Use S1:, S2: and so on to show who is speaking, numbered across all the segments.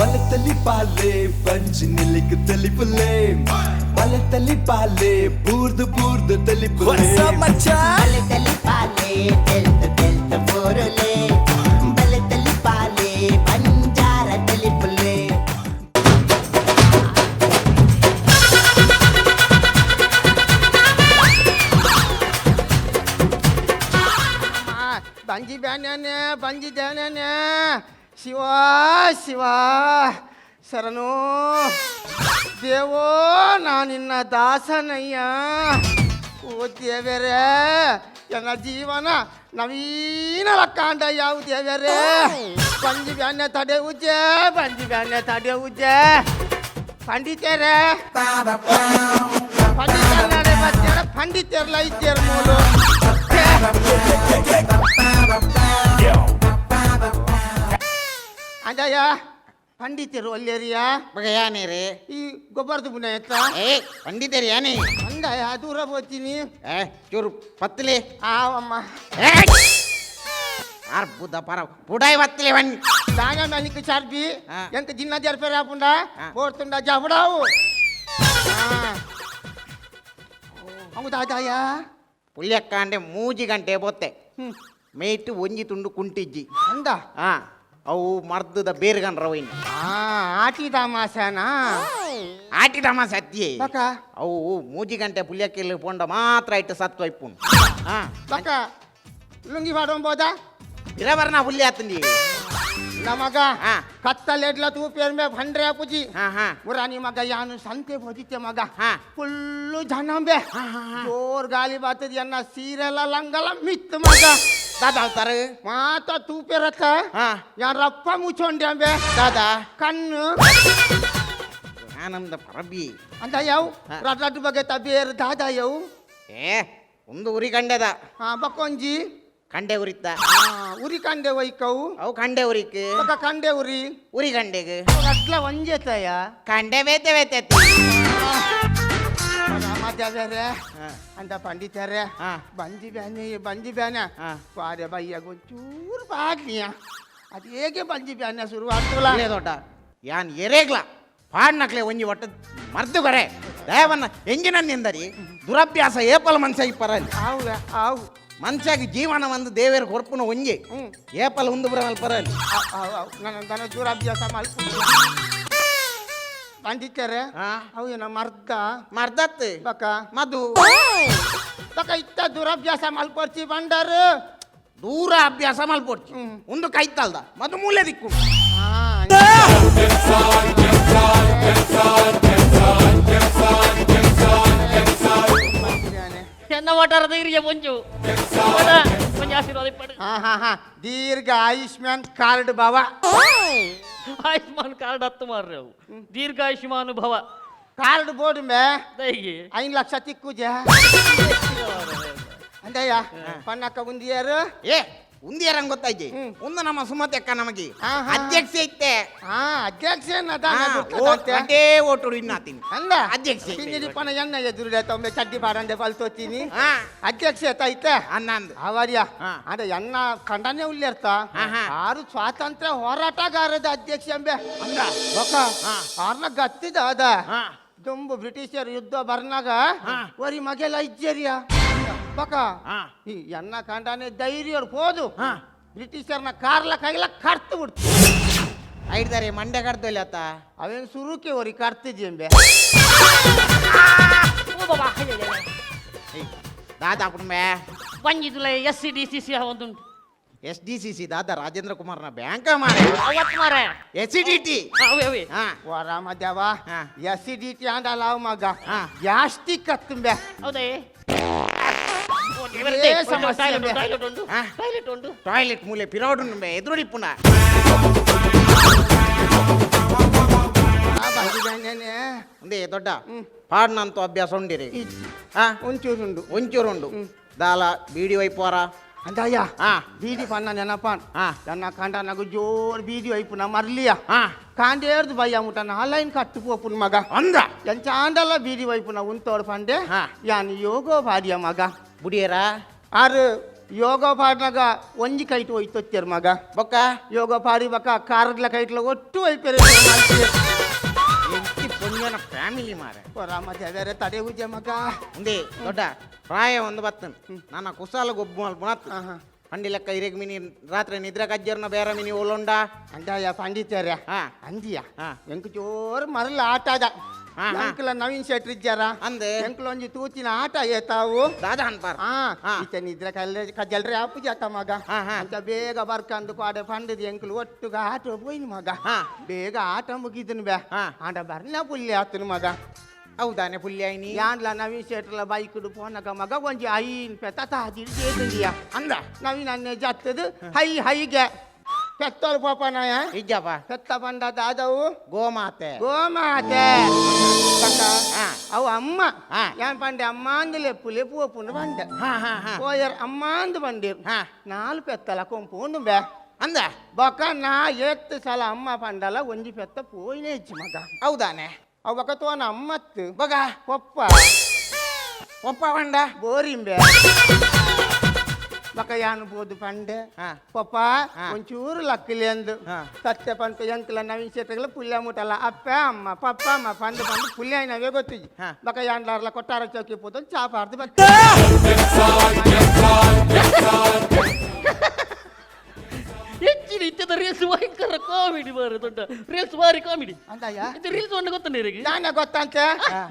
S1: ಬಲತಲಿ ಪಾಲೆ ಬಂಜಿ ನಿಲಿಕ್ ತಲಿಪುಲೆ ಬಲತಲಿ ಪಾಲೆ ಬೂರ್ದು ಬೂರ್ದು ತಲಿಪುಲೆ
S2: ಬಲತಲಿ ಪಾಲೆ ತೆಲ್ತ ತೆಲ್ತ ಬೋರುಲೆ ಬಲತಲಿ ಪಾಲೆ ಬಂಜಾರ ತಲಿಪುಲೆ.
S3: ಬಂಜಿ ಬ್ಯಾನ್ಯಾನೆ ಬಂಜಿ ದ್ಯಾನ್ಯಾನೆ ಶಿವ ಶಿವ ಶರಣು ದೇವೋ ನಾನಿನ್ನ ದಾಸನಯ್ಯ. ಓ ದೇವರೇ, ನನ್ನ ಜೀವನ ನವೀನ ಲಕ್ಕಾಂಡ ಯಾವ ದೇವರೇ. ಬಂಜಿ ಬ್ಯಾನ್ಯ ತಡೆ ಉಜ್ಜೆ, ಬಂಜಿ ಬ್ಯಾನ್ಯ ತಡೆ ಉಜ್ಜೆ. ಪಂಡಿತರೇ, ಪಂಡಿತರೇ ಬತ್ತೇರ, ಪಂಡಿತರ್ಲ ಇದ್ದೇರ್ ಮೂಲು. ಅಂದಯ್ಯ, ಪಂಡಿತರು ಒಲ್ಲೇರಿಯಾ?
S4: ಯಾನೇರಿ?
S3: ಈ ಗೊಬ್ಬರದ ಬುನ ಎತ್ತ.
S4: ಏ, ಪಂಡಿತರು ಯಾನೇ?
S3: ಅಂದಯ್ಯ, ದೂರ ಹೋಗ್ತೀನಿ.
S4: ಏ, ಚೂರು ಪತ್ತಲೆ.
S3: ಆವಮ್ಮ.
S4: ಅರ್ಬುದ ಪರ ಪುಡಾಯ್ ಬತ್ತಲೆ ವನ್.
S3: ದಾನ ಮನಿಕ್ ಚರ್ಬಿ.
S4: ಆ.
S3: ಎಂಕ ಜಿನ್ನ ಜರ್ಪೆರೆ ಆಪುಂಡ.
S4: ಆ.
S3: ಬೋರ್ತುಂಡ ಜಬಡಾವು ಅವು ದಾದಾಯ.
S4: ಪುಳ್ಯಕ್ಕಾಂಡೆ ಮೂಜಿ ಗಂಟೆ ಬೊತ್ತೆ. ಮೇಯ್ಟ್ ಒಂಜಿ ತುಂಡು ಕುಂಟಿಜ್ಜಿ.
S3: ಅಂದ.
S4: ಆ, ಅವು ಮರ್ದದ ಬೇರ್ಗನ್ರ ಒಯ್ನ.
S3: ಆ ಆಟಿ ತಮಾಷಾನ?
S4: ಆಟಿ ತಮಾಸೆ ಸತ್ಯೆ.
S3: ಬಕ.
S4: ಅವು ಮೂಜಿ ಗಂಟೆ ಪುಳ್ಯಕ್ಕಿಲ್ ಪೋಂಡ ಮಾತ್ರ ಇಟ್ಟು ಸತ್ವ ಇಪ್ಪುಂಡು. ಆ.
S3: ಬಕ ಲುಂಗಿ ಪಾಡೊಂಬೋದಾ?
S4: ಬಿರಬರ್ನ ಪುಲ್ಯ ಆತಂದಿ.
S3: ನಮಗ.
S4: ಆ.
S3: ಕತ್ತಲೆಡ್ಲ ತೂಪೇರ್ ಮೇ ಭಂಡ್ರೆ ಪುಜಿ.
S4: ಹಾ ಹಾ.
S3: ಮುರಾನಿ ಮಗ, ಯಾನು ಸಂತೆ ಹೋದಿತ್ತೆ ಮಗ. ಫುಲ್ಲು ಜನಂಬೆ.
S4: ಹಾ, ಹಾ, ಹಾ.
S3: ಜೋರ್ ಗಾಲಿ ಬಾತದ, ಎನ್ನ ಸೀರೆಲ್ಲ ಲಂಗಲ ಮಿತ್ ಮಗ.
S4: ದಾದಾ ಅವತಾರ.
S3: ಮಾತ ತೂಪೇರತ್ತ. ಯಾರಪ್ಪ ಮುಚ್ಚೊಂಡೆ ಅಂಬೆ.
S4: ದಾದಾ?
S3: ಕಣ್ಣು.
S4: ಆನಂದ ಪರಬಿ.
S3: ಅಂತ ಯಾವ? ರಡ್ಡು ಬಗೆತ ಬೇರೆ ದಾದಾ ಯವು?
S4: ಏ, ಒಂದು ಉರಿ ಕಂಡೆದ.
S3: ಹಾ, ಬಕ್ಕೊಂಜಿ.
S4: ಕಂಡೆ ಉರಿತ್ತ.
S3: ಆ, ಉರಿ ಕಂಡೆ ಒಯ್ಕವು.
S4: ಅವು ಕಂಡೆ ಉರಿಕ್.
S3: ಬೊಕ ಕಂಡೆ ಉರಿ.
S4: ಉರಿ ಕಂಡೆಗ್.
S3: ರಡ್ಲ ಒಂಜೆತಯ.
S4: ಕಂಡೆ ಬೇತೆ ಬೇತೆ.
S3: ರಾಮದೇವರೇ. ಅಂತ ಪಂಡಿತರೇ. ಬಂಜಿ ಬ್ಯಾನೆ, ಬಂಜಿ ಬ್ಯಾನೆ. ಪಾರೆ ಬಯ್ಯಾಗ ಒಂಚೂರು ಬಾಗ್ನಿಯ, ಅದು ಹೇಗೆ ಬಂಜಿ ಬ್ಯಾನೆ ಶುರು ಆಗ್ತಲ್ಲ.
S4: ಇಲ್ಲೇ ದೊಡ್ಡ ಯಾನ್ ಎರೇಗ್ಲ ಪಾಡ್ನಕ್ಲೆ ಒಂಜಿ ಒಟ್ಟ ಮರ್ದು ಬರೆ ದಯವನ್ನ ಎಂಜಿನ ನಿಂದರಿ ದುರಭ್ಯಾಸ ಏಪಲ ಮನ್ಸಾಗಿ ಪರಲ್ಲಿ.
S3: ಆವು ಆವು.
S4: ಮನ್ಸಾಗಿ ಜೀವನ ಒಂದು ದೇವೇರ್ ಕೊರ್ಪುನ ಒಂಜಿ. ಏಪಲ ಉಂದು ಬರ ಪರಲ್ಲಿ.
S3: ಆವು ಆವು, ನನ್ನ ದನ ದುರಭ್ಯಾಸ ಮಲ್ಪ ಪಂಡಿತರೇ. ಅವು ಏನ ಮರ್ದ?
S4: ಮರ್ದತ್.
S3: ಬಕ?
S4: ಮಧು.
S3: ಬಕ ಇತ್ತ ದುರಭ್ಯಾಸ ಮಲ್ಪೊರ್ಚಿ ಬಂಡಾರು.
S4: ದೂರ ಅಭ್ಯಾಸ ಮಲ್ಪೊಡ್ಚಿ. ಒಂದು ಕೈತಲ್ದ ಮಧು ಮೂಲೆ ದಿಕ್ಕು.
S5: ಎನ್ನ ವಾಟಾರದ ಹಿರಿಯ ಮಂಜು ಕೊಂಚ ಆಶೀರ್ವಾದ ಪಡು.
S3: ಹಾ ಹಾ ಹಾ, ದೀರ್ಘ ಆಯುಷ್ಮಾನ್ ಕಾರ್ಡ್ ಬಾವ.
S5: ಆಯುಷ್ಮಾನ್ ಕಾರ್ಡ್ ಹತ್ತು ಮಾರ್ರೆ, ಅವು ದೀರ್ಘಾಯುಷ್ಮಾನ್ ಭವ.
S3: Card board May.
S5: ದೈಗೆ?
S3: 5 ಲಕ್ಷ ತಿಕ್ಕುಜ ಅಂದಯ್ಯ, ಪನ್ನಕ್ಕ ಉಂದಿಯಾರು.
S4: ಏ, ಉಂದಿಯಾರಂಗ್ ಗೊತ್ತಾಯ್ತಿ. ಒಂದು ನಮ್ಮ ಸುಮತಿ ಅಕ್ಕ ನಮಗೆ ಅಧ್ಯಕ್ಷ ಇತ್ತೆ.
S3: ಹಾ, ಅಧ್ಯಕ್ಷ.
S4: ಅದೇ ಓಟು ಇನ್ನಾತೀನಿ.
S3: ಅಂದ.
S4: ಅಧ್ಯಕ್ಷ.
S3: ತಿನ್ನಿರಿಪ್ಪನ ಎನ್ನ ಎದುರುಡೆ ತೊಂಬೆ ಚಡ್ಡಿ ಬಾರಂದೆ ಬಲ್ತೋತೀನಿ. ಅಧ್ಯಕ್ಷ ಐತೆ.
S4: ಅನ್ನಂದ್.
S3: ಅವರ್ಯ. ಅದ ಎನ್ನ ಕಂಡನೆ ಉಲ್ಲೇರ್ತ.
S4: ಹಾ, ಹಾ.
S3: ಆರು ಸ್ವಾತಂತ್ರ್ಯ ಹೋರಾಟಗಾರದ ಅಧ್ಯಕ್ಷ ಅಂಬೆ.
S4: ಅಂದ.
S3: ಬೊಕ ಆರ್ನ ಗತ್ತಿದ ಅದ. ದುಂಬು ಬ್ರಿಟಿಷರ್ ಯುದ್ಧ ಬರ್ನಾಗ ಒರಿ ಮಗೆಲ್ಲ ಇಜ್ಜರಿಯ ಬಕ. ಈ ಎನ್ನ ಕಂಡನೆ ಧೈರ್ಯ ಹೋದು ಬ್ರಿಟಿಷರ್ನ ಕಾರ್ಲ ಕೈಲ ಕರ್ತು ಬಿಡ್ತು.
S4: ಐಡ್ದಾರೆ ಮಂಡೆ ಕಡ್ದೊಲ್ಲ ಆತ.
S3: ಅವೇನು ಸುರುಕೆ ಒರಿ ಕರ್ತಿದ್ಯಂಬೆ.
S5: ಓ ಬಾಬಾ, ಅಯ್ಯ, ಅಯ್ಯ, ಅಯ್ಯ.
S4: ದಾದಾ ಕುಟುಂಬ.
S5: ಬಂಜಿದುಲ S C D C C ಒಂದುಂಟು.
S4: ಎಸ್ ಡಿ ಸಿ ಸಿ ದಾದಾ, ರಾಜೇಂದ್ರ ಕುಮಾರ್ನ ಬ್ಯಾಂಕ್ ಮಾರೆ.
S5: ಅವತ್ತು ಮಾರ.
S4: S C D T.
S5: ಅವೇ ಅವೇ.
S3: ಓ ರಾಮದೇವ. ಎಸಿಡಿಟಿ ಅಂಡಲ್ಲ ಅವ್ ಮಗ. ಗ್ಯಾಸ್ಟಿಕ್ ಕತ್ತುಂಬೆ.
S5: ಹೌದೇ?
S3: ಇದೇ ಸಮಸ್ಯೆ.
S5: ಟಾಯ್ಲೆಟ್ ಟಾಯ್ಲೆಟ್ ಉಂಟು. ಟಾಯ್ಲೆಟ್ ಉಂಟು.
S4: ಟಾಯ್ಲೆಟ್ ಮೂಲೆ ಪಿರೋಡು ಎದುರುಡಿ ಪುನಃ.
S3: ಆ ಬಂದಿದ್ದಾನೆ.
S4: ಒಂದೇ ದೊಡ್ಡ ಪಾಡ್ನಂತೂ ಅಭ್ಯಾಸ ಉಂಡಿರಿ?
S3: ಒಂಚೂರುಂಡು.
S4: ಒಂಚೂರು ಉಂಡು. ದಾಲ ಬೀಡಿ ವೈಪೋರ?
S3: ಅಂದಯ್ಯ. ಬೀಡಿ ಪನ್ನ ನೆನಪಾನ್. ನನ್ನ ಕಂಡ ನಗು ಜೋರ್ ಬೀಡಿ ವೈಪುನ ಮರ್ಲಿಯ. ಕಾಂಡೇರ್ದು ಬಯ್ಯ ಮುಟ ನಾಲೈನ್ ಕಟ್ಟು ಪೋಪುನ್ ಮಗ.
S4: ಅಂದ.
S3: ಎಂಚಾಂಡಲ ಬೀಡಿ ವೈಪುನ ಉಂತೋಡ್ ಪಂಡೆ. ಯಾನ್ ಯೋಗೋ ಭಾರಿಯ ಮಗ.
S4: ಬುಡಿಯರ?
S3: ಆರು ಯೋಗ ಪಾಡ್ನಾಗ ಒಂಜಿ ಕೈಟ್ ಒಯ್ತೊತ್ತೇರು ಮಗ.
S4: ಬೊಕ್ಕ
S3: ಯೋಗ ಪಾಡಿ ಬಕ್ಕ ಕಾರಡ್ಲ ಕೈಟ್ಲ ಒಟ್ಟು ಒಯ್ಪೇರು.
S4: ಎಂಚಿ ಪೊಂಜನ ಫ್ಯಾಮಿಲಿ ಮಾರೆ.
S3: ರಾಮ ದೇವರೇ ತಡೆ ಉಜೆ ಮಗ.
S4: ಉಂದೇ ದೊಡ್ಡ ಪ್ರಾಯ ಒಂದು ಬತ್ತನ್ ನನ್ನ ಕುಸಾಲ ಗೊಬ್ಬು ಮಲ್ಪುನತ್. ಪಂಡಿ ಲೆಕ್ಕ ಇರೆಗ್ ಮಿನಿ ರಾತ್ರಿ ನಿದ್ರೆ ಕಜ್ಜರ್ನ ಬೇರೆ ಮಿನಿ ಓಲೊಂಡ.
S3: ಅಂದಾಯ ಪಂಡಿತಾರ್ಯ. ಅಂದಿಯ ಎಂಕ್ ಜೋರು ಮರಲ ಆಟದ ಎಂಕ್ಲ ನವೀನ್ ಶೆಟ್ರ್ ಇಜ್ಜಾರ
S4: ಅಂದೆ.
S3: ಎಂಕ್ಲ ಒಂಜಿ ತೂತಿನ ಆಟ ಏತಾವು
S4: ದಾದಾ ಅನ್ಪಾರ್.
S3: ಇತ್ತೆ ನಿದ್ರೆ ಕಲ್ಲೆ ಕಜ್ಜಲ್ರೆ ಆಪುಜಿ ಅತ್ತ ಮಗ. ಅಂತ ಬೇಗ ಬರ್ಕಂದು ಪಾಡೆ ಪಂಡದು ಎಂಕ್ಲು ಒಟ್ಟುಗ ಆಟ ಪೋಯಿನ ಮಗ. ಬೇಗ ಆಟ ಮುಗಿದನು ಬೇ. ಆಂಡ ಬರ್ಲ ಪುಲ್ಯ ಆತನು ಮಗ.
S4: ಹೌದಾನೆ ಪುಲ್ಯಾಯಿನಿ
S3: ಯಾನ್ಲ ನವೀನ್ ಶೆಟ್ರ್ಲ ಬೈಕ್ಡ್ ಪೋನಗ ಮಗ ಒಂಜಿ ಐನ್ ಪೆತ್ತ ತಾಜಿಡ್ ಜೇದಂದಿಯ.
S4: ಅಂದ
S3: ನವೀನ್ ಅನ್ನೆ ಜತ್ತದು ಹೈ ಹೈಗೆ ಪೆತ್ತೋಲು ಪೋಪನಾಯ
S4: ಇಜ್ಜಪ್ಪ.
S3: ಪೆತ್ತ ಬಂಡ ದಾದವು
S4: ಗೋಮಾತೆ
S3: ಗೋಮಾತೆ ಅವು ಅಮ್ಮ ಏನ್ ಪಂಡೆ ಅಮ್ಮ ಅಂದ್ ಲೆಪ್ಪು ಲೆಪ್ಪು ಒಪ್ಪುಂಡು ಬಂಡೆ ಪೋಯರ್ ಅಮ್ಮ ಅಂದ್ ಬಂಡೀರ್ ನಾಲ್ ಪೆತ್ತಲ ಕೊಂಪು ಉಂಡು ಬೇ.
S4: ಅಂದ
S3: ಬೊಕ ನಾ ಏತ್ ಸಲ ಅಮ್ಮ ಪಂಡಲ ಒಂಜಿ ಪೆತ್ತ ಪೋಯಿನೇ ಇಜ್ಜಿ ಮಗ.
S4: ಹೌದಾನೆ
S3: ಅವು ಬೊಕ ತೋನ ಅಮ್ಮತ್ತು
S4: ಬೊಕ
S3: ಪೊಪ್ಪ
S4: ಪೊಪ್ಪ ಪಂಡ
S3: ಬೋರಿಂಬೆ ಬೊಕ ಯಾನು ಪೋದು ಪಂಡೆ ಪೊಪ್ಪ ಒಂಚೂರು ಲಕ್ಕಲಿ ಅಂದು ಸತ್ಯ ಪಂತ ಎಂಕ್ಲ ನವೀನ್ ಶೆಟ್ಟರ್ಲ ಪುಲ್ಯ ಮುಟ್ಟಲ್ಲ ಅಪ್ಪ ಅಮ್ಮ ಪಪ್ಪ ಅಮ್ಮ ಪಂದು ಪಂದು ಪುಲ್ಯ ನವೇ ಗೊತ್ತಿಜ್ಜಿ. ಬೊಕ ಯಾನ್ಲಾರ್ಲ ಕೊಟ್ಟಾರ ಚೌಕಿ ಪೋದು ಚಾಪಾರ್ದು ಬತ್ತ.
S5: ಹೆಚ್ಚಿನ ಇತ್ಯದ ರೀಲ್ಸ್ ಭಯಂಕರ ಕಾಮಿಡಿ ಮಾರೆ, ದೊಡ್ಡ ರೀಲ್ಸ್ ಬಾರಿ ಕಾಮಿಡಿ.
S3: ಅಂದಯ್ಯ
S5: ಇದು ರೀಲ್ಸ್ ಒಂದು ಗೊತ್ತಂಡ ಇರಿಗೆ?
S3: ನಾನೇ ಗೊತ್ತಂತೆ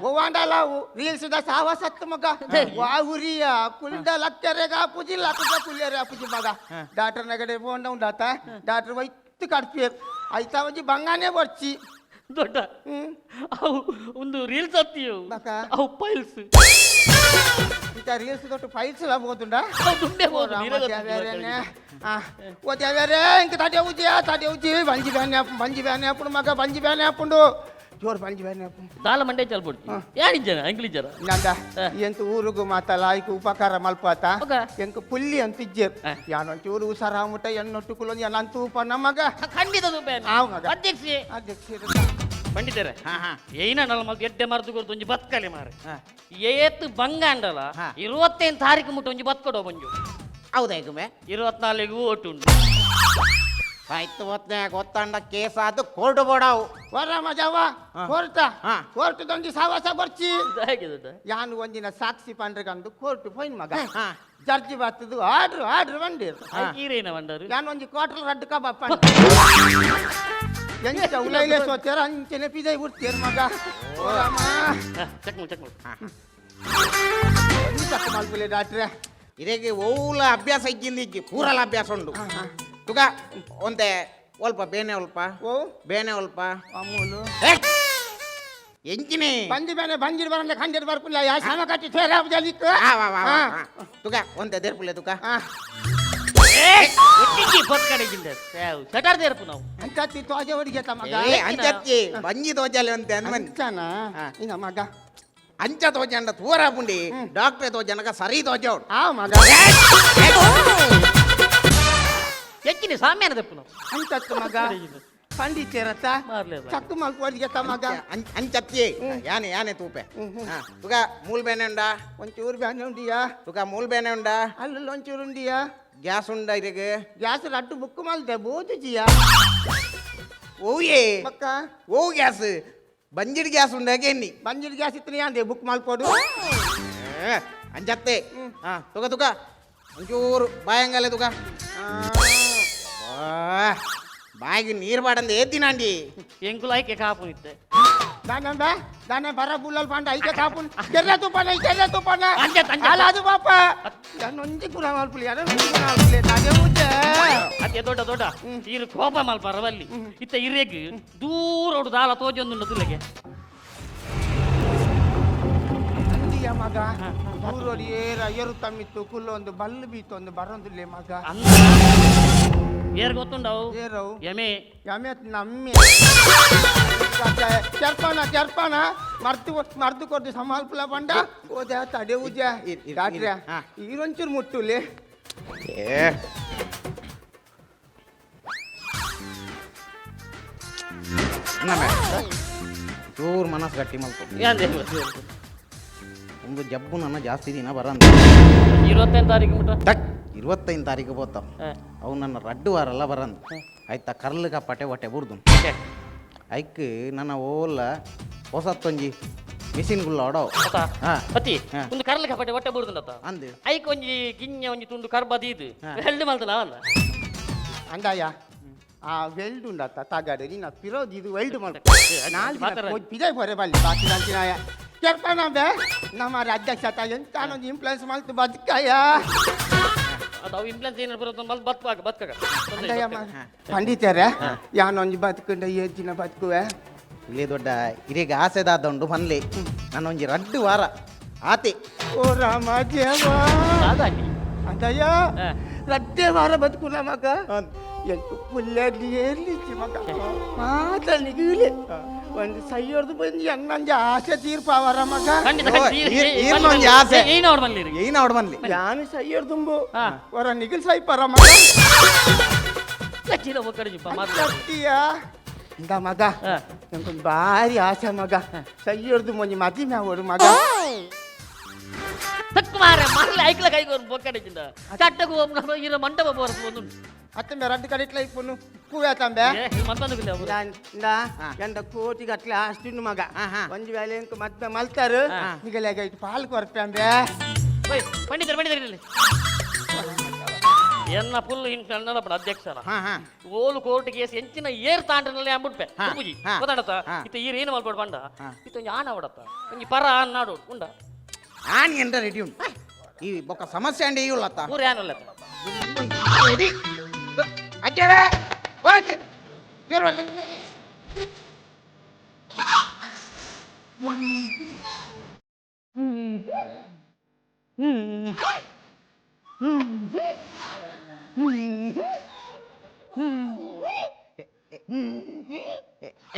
S3: ಒವ್ವಾಂಡಲ ರೀಲ್ಸ್ the ಸಾವ ಸತ್ತು ಮಗ ವಾ ಉರಿಯ ಕುಲ್ದ ಲಕ್ಕರೆಗ ಆಪುಜಿ ಲಕ್ಕದ ಕುಲ್ಯರೆ ಆಪುಜಿ ಮಗ. ಡಾಕ್ಟರ್ ನಗಡೆ ಫೋನ್ ಉಂಡಾತ ಡಾಕ್ಟರ್ ವೈತ್ತು ಕಡ್ಪಿಯರ್ ಐತಾ ಒಂಜಿ ಬಂಗಾನೆ ಬರ್ಚಿ.
S5: ದೊಡ್ಡ ಅವು ಒಂದು ರೀಲ್ಸ್ ಹತ್ತಿಯವು
S3: ಬಕ.
S5: ಅವು ಫೈಲ್ಸ್.
S3: ಇಂಥ ರೀಲ್ಸ್ ದೊಡ್ಡ ಫೈಲ್ಸ್ ಲ ಹೋಗುಂಡ.
S5: ದುಂಡೆ ಹೋದು ನೀರೇ ಗೊತ್ತಿಲ್ಲ.
S3: ಓ ದೇವರೇ ಇಂಕ ತಡೆ ಉಜ್ಜಿ ತಡೆ ಉಜ್ಜಿ ಬಂಜಿ ಬ್ಯಾನೆ ಬಂಜಿ ಬ್ಯಾನೆ ಅಪ್ಪುಂಡು ಮಗ ಬಂಜಿ ಬ್ಯಾನೆ ಅಪ್ಪುಂಡು ಜೋರು ಬಂಜಿ ಬ್ಯಾನೆ ಅಪ್ಪುಂಡು.
S5: ದಾಲ ಮಂಡೆ ಚಲ್ಪೊಡ್ಚಿ ಯಾರಿಜ್ಜನ ಅಂಗ್ಲಿಜ್ಜರ
S3: ನಂದ ಎಂತ ಊರುಗು ಮಾತಲ್ಲ ಐಕ್ ಉಪಕಾರ ಮಲ್ಪಾತ ಎಂಕ್ ಪುಲ್ಲಿ ಅಂತ ಇಜ್ಜೆರ್ ಯಾನೊಂಚೂರು ಉಸಾರಾಮುಟ ಎನ್ನೊಟ್ಟು ಕುಲೊಂದು ಏನಂತ ಉಪ ನಮಗ
S5: ಖಂಡಿತ
S3: ಆವ್ ಮಗ.
S5: ಅಧ್ಯಕ್ಷೆ
S3: ಅಧ್ಯಕ್ಷರು
S5: ಪಂಡಿತರೆ
S4: ಹಾ ಹಾ
S5: ಏನ ನಲ್ಲ ಮಲ್ತು ಎಡ್ಡೆ ಮರ್ದು ಕೊರ್ದು ಒಂಜಿ ಬತ್ಕಲಿ ಮಾರೆ ಏತ್ ಬಂಗ ಅಂಡಲ 25 ತಾರೀಕು ಮುಟ್ಟ ಒಂಜಿ ಬತ್ಕೊಡೋ ಮಂಜು.
S4: ಹೌದಾ ಗುಮ್ಮೆ?
S5: 24 ಓಟು ಉಂಟು.
S4: ಆಯ್ತು ಒತ್ತನೆ ಗೊತ್ತಂಡ ಕೇಸ್ ಆದು ಕೋರ್ಟ್ ಬೋಡಾವು.
S3: ವರ ಮಜಾವ ಕೋರ್ಟ ಕೋರ್ಟ್ ದೊಂಜಿ ಸಾವಾಸ ಬರ್ಚಿ.
S5: ಹೇಗೆ ದೊಡ್ಡ?
S3: ಯಾನು ಒಂದಿನ ಸಾಕ್ಷಿ ಪಂಡ್ರಿಗಂದು ಕೋರ್ಟ್ ಪೋಯಿನ್ ಮಗ. ಜಡ್ಜಿ ಬರ್ತದು ಆರ್ಡ್ರ್ ಆರ್ಡ್ರ್ ಬಂದಿರು.
S5: ಈರೇನ ಬಂಡರು?
S3: ಯಾನು ಒಂಜಿ ಕ್ವಾರ್ಟರ್ ರಡ್ಡು ಕಬಾಬ್ ಪಂಡ ಎಂಚ ಉಲೈಲೆ ಸೋತೇರ ಅಂಚನೆ ಪಿದೈ ಬಿಡ್ತೇರ್ ಮಗ. ಓ ರಾಮ.
S5: ಚೆಕ್ ಮಾಡು, ಚೆಕ್ ಮಾಡು.
S3: ಒಂಜಿ ತಪ್ಪು ಮಲ್ಪುಲೆ ಡಾಕ್ಟ್ರೆ.
S4: ಇದಕ್ಕೆ ಓಲ ಅಭ್ಯಾಸ ಇಜ್ಜಿಂದ ಇಜ್ಜಿ ಪೂರಲ ಅಭ್ಯಾಸ ಉಂಡು ತುಗ ಒಂತೆ ಒಲ್ಪ ಬೇನೆ ಒಲ್ಪ
S3: ಓ
S4: ಬೇನೆ ಒಲ್ಪ
S3: ಅಮೂಲು
S4: ಎಂಚಿನಿ
S3: ಬಂಜಿ ಬೇನೆ ಬಂಜಿರ್ ಬರಂದೆ ಖಂಡಿರ್ ಬರ್ಪುಲ್ಲ ಯಾ ಶ್ರಮ ಕಟ್ಟಿ ಥೇರ ಜಲಿಕ್.
S4: ಆ, ವಾ, ವಾ, ವಾ, ವಾ. ತುಗ ಒಂತೆ ದೇರ್ಪುಲೆ ತುಗ.
S5: ಒಟ್ಟಿಗೆ ಬತ್ಕಡೆಗಿಂದ ಸಟಾರ್ ದೇರ್ಪು ನಾವು.
S3: ಅಂಚತ್ತಿ ತೋಜೆ ಹೊಡಿಗೆ ಮಗ.
S4: ಏ ಅಂಚತ್ತಿ ಬಂಜಿ ತೋಜಾಲೆ ಒಂತೆ ಅನ್ಮನ್.
S3: ಅಂಚನ ಇನ್ನ ಮಗ
S4: ಅಂಚ ತೋಜಂಡ ತೂರ ಪುಂಡಿ ಡಾಕ್ಟ್ರೆ ತೋಜನಕ ಸರಿ ತೋಜೋಡು.
S3: ಆ ಮಗ
S5: ಹೆಚ್ಚಿನ ಸಾಮ್ಯಾನ ದಪ್ಪು ನಾವು.
S3: ಅಂಚತ್ತು ಮಗ ಪಂಡಿತೇರತ್ತ
S5: ಮಾರ್ಲೆ ಬಾ.
S3: ಚಕ್ಕು ಮಲ್ಪೋದಿಗೆ ಮಗ.
S4: ಅಂಚತ್ತಿ ಯಾನೆ ಯಾನೆ ತೂಪೆ. ತುಗ ಮೂಲ್ ಬೇನೆ ಉಂಡಾ?
S3: ಒಂಚೂರು ಬ್ಯಾನೆ ಉಂಡಿಯಾ?
S4: ತುಗ ಮೂಲ್ ಬೇನೆ ಉಂಡಾ?
S3: ಅಲ್ಲ ಒಂಚೂರು ಉಂಡಿಯಾ?
S4: ಗ್ಯಾಸ್ ಉಂಡ ಇದಕ್ಕೆ?
S3: Gas ರಡ್ಡು book ಮಲ್ದೆ ಬೋದುಜಿಯಾ.
S4: ಓಯೇ
S3: ಮಕ್ಕ
S4: ಓ ಗ್ಯಾಸ್ ಬಂಜಿಡ್ ಗ್ಯಾಸ್ ಉಂಡಾಗೆ ಎನ್ನಿ
S3: ಬಂಜಿಡ್ ಗ್ಯಾಸ್ ಇತ್ತು ಯಾಂದೆ ಬುಕ್ ಮಲ್ಪೋಡು.
S4: ಅಂಚತ್ತೆ. ತುಗ ತುಗ ಒಂಚೂರು ಬಾಯಂಗಲೆ ತುಗ. ಬಾಯಿಗೆ ನೀರು ಬಾಡಂದ ಏತಿನಾಂಡಿ
S5: ಎಂಕುಲು ಐಕೆ ಕಾಪು ಇತ್ತೆ.
S3: ದಾನಂದ ದಾನ ಬರ ಬುಲ್ಲಲ್ ಪಾಂಡ ಐಕೆ ಕಾಪುನ್ ಕೆರ್ರೆ ತುಪ್ಪನ ಕೆರ್ರೆ ತುಪ್ಪನ
S5: ಅಂಚತ್, ಅಂಚತ್.
S3: ಅಲ್ಲ ಅದು ಪಾಪ ಒಂಜಿ ಕುರ ಮಲ್ಪುಲಿ ಯಾರ ಒಂಜಿ ಕುರ ಮಲ್ಪುಲಿ ಅದೇ ಉಜ್ಜೆ.
S5: ಅದೇ ದೊಡ್ಡ ದೊಡ್ಡ ಈರು ಕೋಪ ಮಲ್ಪಾರ ಬಲ್ಲಿ ಇತ್ತ ಇರೇಗ್ ದೂರ ಉಡು ದಾಲ ತೋಜೊಂದುಂಡು ತುಲೆಗೆ.
S3: ಅಂದಿಯ ಮಗ ದೂರೋಡಿ ಏರ ಏರು ತಮ್ಮಿತ್ತು ಕುಲ್ಲೊಂದು ಬಲ್ಲು ಬೀತೊಂದು ಬರೊಂದುಲ್ಲೆ ಮಗ.
S5: ಅಂದ ಏರ್ ಗೊತ್ತುಂಡವು?
S3: ಏರವು?
S5: ಎಮೆ.
S3: ಎಮೆ ನಮ್ಮೆ ಕೆರ್ಪಾನ ಕೆರ್ಪಾನ ಮರ್ತು ಮರ್ತು ಕೊಟ್ಟು ಸಮಾಲ್ಪುಲ ಬಂಡ ಓದೆ ತಡೆ ಉಜ್ಜೆ. ಡಾಕ್ಟ್ರೆ ಈರೊಂಚೂರು ಮುಟ್ಟುಲಿ.
S4: ಚೂರು ಮನಸ್ಸು ಗಟ್ಟಿ ಮಲ್ಕೊ.
S5: ಯಾಂದೆ?
S4: ಒಂದು ಜಬ್ಬು ನನ್ನ ಜಾಸ್ತಿ ದಿನ ಬರಂತ.
S5: 25 ತಾರೀಕು ಮುಟ್ಟ.
S4: ಟಕ್. 25 ತಾರೀಕು ಪೋತಾವ್. ಅವು ನನ್ನ ರಡ್ಡು ವಾರಲ್ಲ ಬರಂದು ಆಯ್ತಾ, ಕರ್ಲು ಕಪ್ಪಾಟೆ ಹೊಟ್ಟೆ ಬುರ್ದು ಐಕ್ ನನ್ನ ಓಲ ಹೊಸತ್ತೊಂಜಿ ಮಿಷಿನ್ ಗುಲ್ಲ ಆಡೋ.
S5: ಅತಿ ಒಂದು ಕರ್ಲು ಕಪಾಟೆ ಹೊಟ್ಟೆ ಬುರ್ದುಂಡತ್ತ.
S4: ಅಂದು.
S5: ಐಕ್ ಒಂಜಿ ಗಿഞ്ഞ ಒಂಜಿ ತುಂಡು ಕರ್ಬ ದೀದು ವೆಲ್ಡ್ ಮಲ್ತಲ ಅಲ್ಲ.
S3: ಅಂದಾಯ, ಆ ವೆಲ್ಡ್ ಉಂಡತ್ತ ತಗಡು ನಿನ್ನ ಪಿರೋದು ಇದು ವೆಲ್ಡ್ ಮಲ್ಪ. ನಾಲ್ಕು ಪಿದೆ ಪೊರೆ ಬಲ್ಲಿ ಬಾಕಿ ದಂಚಿನಾಯ ಕೆರ್ಪನ ಬೇ. ನಮ್ಮ ಅಧ್ಯಕ್ಷ ಎಂತ ಒಂಜಿ ಇನ್ಫ್ಲುಯೆನ್ಸ್ ಮಲ್ತು ಬದುಕಾಯ.
S5: ಅದು ಅವು ಇಂಪ್ಲುಯೆನ್ಸ್ ಏನಾರು ಬರೋದು ಮಲ್ ಬತ್ಕಾಗ ಬತ್ಕಾಗ.
S3: ಪಂಡಿತರೇ, ಯಾನೊಂಜಿ ಬದುಕಂಡ ಏಳು ದಿನ ಬದುಕುವೆ.
S4: ಇಲ್ಲಿ ದೊಡ್ಡ ಇರೀಗ ಆಸೆದಾದ ಉಂಡು ಪನ್ಲೆ, ನನ್ನ ಒಂಜಿ ರಡ್ಡು ವಾರ ಆತೆ.
S3: ಓ ರಾಮ ದೇವ. ಅಂದಯ್ಯ, ರಡ್ಡೆ ವಾರ ಬದುಕುನ ಮಗ. ಎಂಟು ಪುಲ್ಲೇರ್ಲಿ ಏರ್ಲಿಚ್ಚಿ ಮಗ ಮಾತನಿಗೀಲೆ ಒಂದು ಸೈಯೋರ್ದು ಬಂದು ಎನ್ನಂಜ ಆಸೆ ತೀರ್ಪಾವರ ಮಗ.
S4: ಈರ್ನೊಂಜಿ ಆಸೆ.
S5: ಏನು ಬನ್ಲಿ.
S4: ಏನ್ ಅವಡು ಬನ್ಲಿ.
S3: ಯಾನು ಸೈಯೋರ್ದುಂಬು ಹೊರ ನಿಗಿಲ್ ಸೈಪಾರ ಮಗ. ಇಂದ ಮಗ, ನಂಗೊಂದು ಭಾರಿ ಆಸೆ ಮಗ, ಸೈಯೋರ್ದು ಮೊನ್ನೆ ಮದಿ ಮ್ಯಾವಡು ಮಗ.
S5: ತಕ್ಕ ಮಾರ ಮರಲಿ ಐಕ್ಲ ಕೈಗೋರು ಬೊಕ್ಕಡಿಚಿಂದ ಚಟ್ಟకు ಇರ ಮಂಟಪ ಬೋರದು ಒಂದು.
S3: ಅತ್ತಂಬೆ ರಡ್ಡು ಕಡಿಟ್ಲ ಇಪ್ಪುನು ಕೂವೆ ತಂಬೆ.
S5: ಮತ್ತೊಂದು
S3: ಎಂದ ಕೋಟಿ ಗಟ್ಲೆ ಆಸ್ತಿ ಮಗ. ಒಂಜಿ ವೇಳೆ ಇಂಕ ಮತ್ತೆ ಮಲ್ತಾರು ನಿಗಲೇಗ ಇಟ್ಟು ಪಾಲ್ ಕೊರ್ಪಂಬೆ.
S5: ಪಂಡಿತರು ಪಂಡಿತರು, ಎನ್ನ ಫುಲ್ ಇನ್ಫ್ಲುಯೆನ್ಸ್ ಅಧ್ಯಕ್ಷರ ಓಲು ಕೋರ್ಟ್ ಕೇಸ್ ಎಂಚಿನ ಏರ್ ತಾಂಡ್ರನಲ್ಲಿ ಅಂಬುಟ್ಪೆ ಪೂಜಿ ಗೊತ್ತಾಡತ್ತ. ಇತ್ತ ಈರ್ ಏನು ಮಲ್ಪಡು ಬಂಡ ಇತ್ತ ಒಂಜಿ ಆಣ ಅವಡತ್ತ ಒಂಜಿ ಪರ ನಾಡು ಉಂಡ.
S4: ಆಣಿ ಎಂಟ ರೆಡಿ ಉಂಟು. ಈ ಬೊಕ್ಕ ಸಮಸ್ಯೆ ಅಂಡೆ ಇವುಲತ್ತ.
S5: ಊರು ಏನಲ್ಲ.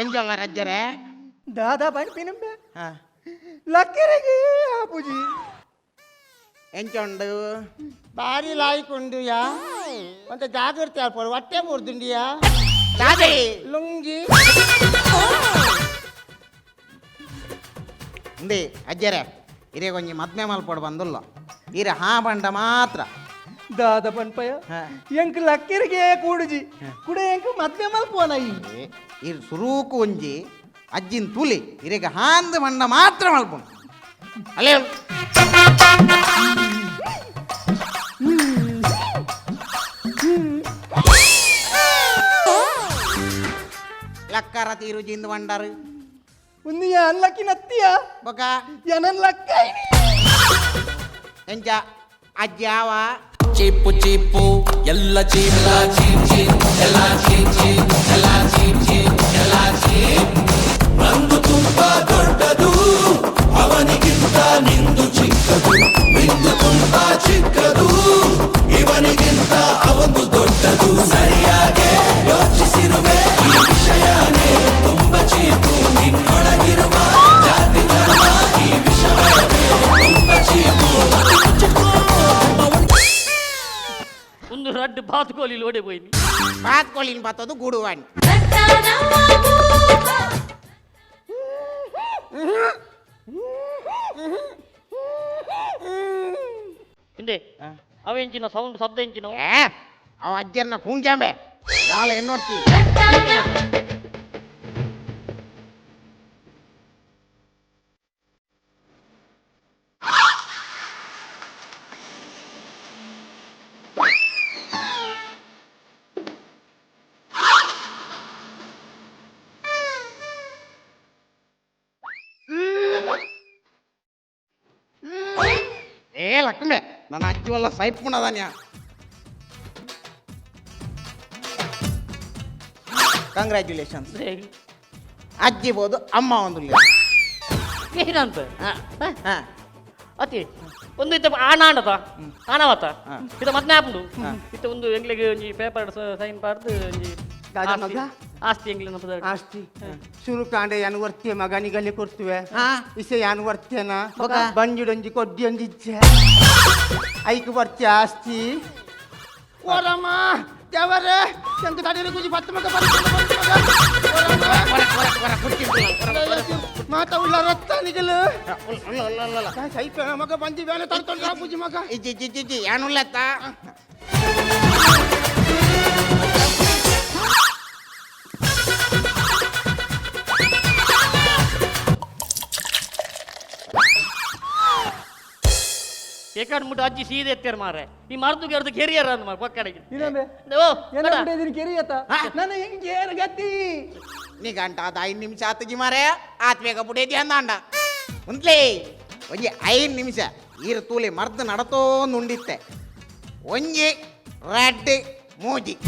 S4: ಎಂಜಲ್ಲ ರಜ್ಜರೆ?
S3: ದಾದಾ ಪನ್ಪಿನಂಬೆ ಲಕ್ಕೆರೆಗೆ ಆಪುಜಿ.
S4: ಎಂಚ ಉಂಡು?
S3: ಬಾರಿ ಲಾಯ್ಕ್ ಯಾ, ಒಂತ ಜಾಗ್ರತೆ ಆಲ್ಪೊಡು, ಹೊಟ್ಟೆ ಮುರ್ದುಂಡಿಯಾ.
S4: ದಾದೆ?
S3: ಲುಂಗಿ.
S4: ಇಂದೆ ಅಜ್ಜರೆ, ಇರೇ ಒಂಜಿ ಮದ್ಮೆ ಮಲ್ಪೊಡು ಬಂದುಲ್ಲ, ಇರೆ ಹಾ ಬಂಡ ಮಾತ್ರ.
S6: ದಾದ ಪನ್ಪಯ, ಎಂಕ್ ಲಕ್ಕೆರಿಗೆ ಕೂಡುಜಿ, ಕುಡೆ ಎಂಕ್ ಮದ್ಮೆ ಮಲ್ಪೋನ ಈ.
S4: ಇರ್ ಸುರೂಕು ಒಂಜಿ ಅಜ್ಜಿನ್ ತುಲಿ, ಇರೆಗೆ ಹಾಂದ್ ಬಂಡ ಮಾತ್ರ ಮಲ್ಪುನು ಅಲ್ಲೇ. ಲಕ್ಕರ ತೀರು ಜಿಂದು ಬಂಡಾರು.
S6: ಒಂದು ಯಾನ್ ಲಕ್ಕಿ ನತ್ತಿಯ.
S4: ಬೊಕ?
S6: ಏನನ್ ಲಕ್ಕ.
S4: ಎಂಚ ಅಜ್ಜಿ ಆವ?
S7: ಚೀಪು ಚೀಪು ಎಲ್ಲ ಚೀಪ್ ಚೀಪ್ ಚೀಪ್ ಎಲ್ಲ ಚೀಪ್ ಚೀಪ್ ಎಲ್ಲ ಚೀಪ್ ಚೀಪ್ ಎಲ್ಲ ಚೀಪ್. ನಂದು ತುಂಬಾ ದೊಡ್ಡದು, ಅವನಿಗಿಂತ ನಿಂದು ಚಿಕ್ಕದು. ನಿಂದು ತುಂಬಾ ಚಿಕ್ಕದು, ಇವನಿಗಿಂತ ಅವನು ದೊಡ್ಡದು. ಸರಿಯಾಗಿ ಯೋಚಿಸಿರುವೆ, ಈ ವಿಷಯನೇ ತುಂಬಾ ಚೀಪು. ನಿನ್ನೊಳಗಿರುವ ಜಾತಿ ಧರ್ಮ ಈ ವಿಷಯವೇ ತುಂಬಾ ಚೀಪು.
S5: ಒಂದು ರಡ್ಡು ಬಾತುಕೋಲಿ ಲೋಡೆ ಪೋಯಿನಿ.
S4: ಬಾತ್ಕೋಳಿನ ಬಾತದು ಗೂಡುವಾಣಿ.
S5: ಹಿಂದೆ ಅವ ಎಂಚಿನ ಸೌಂಡ್ ಶಬ್ದ ಎಂಚಿನ?
S4: ಏ, ಅವ ಅಜ್ಜನ್ನ ಕೂಂಜಾಂಬೆ ನಾಳೆ ಎನ್ನೋಡ್ತಿ. ಏ ಲಕ್ಷ್ಮೆ, ನನ್ನ ಅಜ್ಜಿ ವಲ್ಲ ಸೈಪುಣದಾನ್ಯ. ಕಂಗ್ರ್ಯಾಚುಲೇಷನ್ಸ್ ಅಜ್ಜಿ ಬೋದು ಅಮ್ಮ ಒಂದು.
S5: ಏನಂತ ಅತಿ ಒಂದು ಇತ್ತ ಆಣ ಆಂಡತ ಆಣವತ್ತ ಇತ್ತ ಮದ್ನೆ ಆಪುಂಡು. ಇತ್ತ ಒಂದು ಎಂಗ್ಲಿಗೆ ಒಂಜಿ ಪೇಪರ್ ಸೈನ್ ಪಾಡ್ದು ಒಂಜಿ
S3: ದಾದಾ
S5: ಆಸ್ತಿ-
S3: ಮಗ?
S5: ಆಸ್ತಿ ಎಂಗ್ಲಿನ
S3: ಆಸ್ತಿ ಶುರು ಕಾಂಡೆ ಯಾನ್ ವರ್ತಿಯ ಮಗ ನಿಗಲ್ಲಿ ಕೊಡ್ತುವೆ. ಇಸೆ ಯಾನ್ ವರ್ತೇನ?
S4: ಬೊಕ?
S3: ಬಂಜಿಡೊಂಜಿ ಕೊಡ್ಡಿ ಒಂಜಿಚ್ಚೆ ಐಕ್ ಬರ್ತಿ ಆಸ್ತಿ. ಓರಮ್ಮ ದೇವರೇ, ಎಂತ ತಡೀರಿ ಗುಜಿ ಪತ್ತು ಮಗ ಮಾತ ಉಳ್ಳ ರಕ್ತ ನಿಗಲು ಸೈಪ ಮಗ ಬಂಜಿ ಬೇನೆ ತಡ್ಕೊಂಡು ಪೂಜಿ ಮಗ.
S4: ಇಜ್ಜಿ ಇಜ್ಜಿ ಇಜ್ಜಿ ಯಾನುಲ್ಲತ್ತ.
S5: ಏಕಾಡ್ ಮುಟ್ಟು ಅಜ್ಜಿ ಸೀದೆ ಎತ್ತೇರ್ ಮಾರೆ ಈ ಮರ್ದು ಗೆರ್ದು ಕೆರಿಯರ್ ಅಂದ್ ಮಾರ್ ಪಕ್ಕಡೆಗೆ.
S6: ಇನ್ನೊಮ್ಮೆ.
S5: ಓ.
S6: ಏನ ಬಿಟ್ಟಿದ್ದೀನಿ ಕೆರಿಯತ್ತ ನಾನು ಹೆಂಗೆ ಏರ್ ಗತಿ?
S4: ನಿಗಂಟ ಅದ 5 ನಿಮಿಷ ಆತಜಿ ಮಾರೆ, ಆತ್ ಬೇಗ ಬುಡೇದಿ ಅಂದಾಂಡ ಉಂತ್ಲೇ. ಒಂಜಿ 5 ನಿಮಿಷ ಈರು ತೂಲೆ ಮರ್ದು ನಡತೋಂದು ಉಂಡಿತ್ತೆ. ಒಂಜಿ 2 3.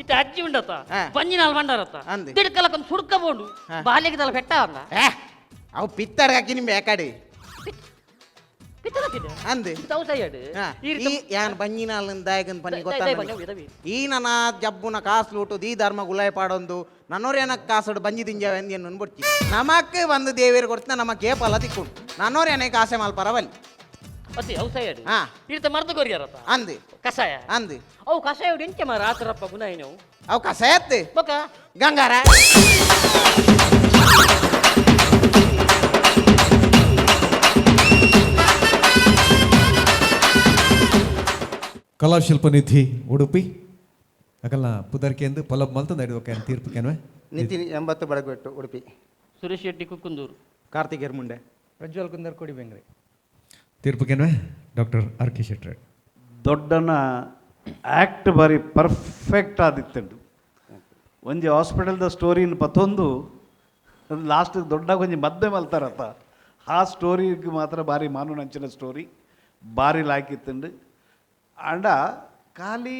S5: ಇತ್ತ ಅಜ್ಜಿ ಉಂಡತ್ತ ಬಂಜಿನಾಲ್ ಬಂಡಾರತ್ತ
S4: ಅಂದ್.
S5: ತಿಡ್ಕಲಕ್ಕೊಂದು ಸುಡ್ಕ ಬೋಂಡು ಬಾಲ್ಯಕ್ಕೆ ತಲ ಪೆಟ್ಟ ಅಂದ.
S4: ಅವು ಪಿತ್ತರ್ ಹಾಕಿ ನಿಂಬೆ ಯಾಕಡೆ ಅಂದ್. ಈ ಯಾನ್ ಬಂಜಿನಾಲ್ ದಾಯಗನ್ ಪನ್ನಿ ಗೊತ್ತ? ಈ ನನ್ನ ಜಬ್ಬುನ ಕಾಸು ಲೂಟು ಈ ಧರ್ಮ ಗುಲಾಯ್ ಪಾಡೊಂದು ನನ್ನೋರೇನ ಕಾಸುಡು ಬಂಜಿ ದಿಂಜ ಎಂದು ಬೊಡ್ಚಿ. ನಮಕ್ ಬಂದು ದೇವೇರು ಕೊಡ್ತ ನಮ್ಮ ಕೇಪಲ ತಿಕ್ಕೊಂಡು ನನ್ನೋರೇನೆ ಕಾಸೆ ಮಲ್ಪರವಲ್ಲಿ.
S5: ಅತಿ ಔಸಯ್ಯಡು ಇರ್ತ ಮರ್ದು ಕೊರಿಯರತ್ತ
S4: ಅಂದ್.
S5: ಕಷಾಯ
S4: ಅಂದ್.
S5: ಅವು ಕಷಾಯ ಎಂಚ ಮಾರ ಆತರಪ್ಪ ಗುಣ ನಾವು.
S4: ಅವು ಕಷಾಯ ಅತ್ತೆ
S5: ಬೊಕ
S4: ಗಂಗಾರ.
S8: ಕಲಾಶಿಲ್ಪ ನಿಧಿ ಉಡುಪಿ ಅಕಲ್ನ ಪುದರ್ಕೆಂದು ಪೊಲಬ್ ಮಲ್ತು ನಡಿದ ತೀರ್ಪು ಕೆನ್ವೆ.
S3: ನಿತಿನ್ 80 ಬಡಗಬೆಟ್ಟು ಉಡುಪಿ.
S5: ಸುರೇಶ್ ಶೆಟ್ಟಿ ಕುಕ್ಕುಂದೂರು.
S4: ಕಾರ್ತಿಕ್ ಎರ್ಮುಂಡೆ.
S6: ಪ್ರಜ್ವಲ್ ಕುಂದರ್ ಕೊಡಿ ಬೆಂಗ್ರೆ.
S8: ತೀರ್ಪು ಕೆನ್ವೆ doctor R K Shettar.
S9: ದೊಡ್ಡನ ಆ್ಯಕ್ಟ್ ಬಾರಿ ಪರ್ಫೆಕ್ಟ್ ಆದಿತ್ತುಂಡು. ಒಂಜಿ ಹಾಸ್ಪಿಟಲ್ದ ಸ್ಟೋರಿನ ಪತ್ತೊಂದು ಲಾಸ್ಟ್ ದೊಡ್ಡ ಒಂಜಿ ಮದ್ದೆ ಮಲ್ತಾರತ್ತ ಆ ಸ್ಟೋರಿಗೆ ಮಾತ್ರ ಬಾರಿ ಮಾನು ನಂಚಿನ ಸ್ಟೋರಿ ಬಾರಿ ಲಾಯ್ಕಿತ್ತುಂಡು. ಆಂಡ ಖಾಲಿ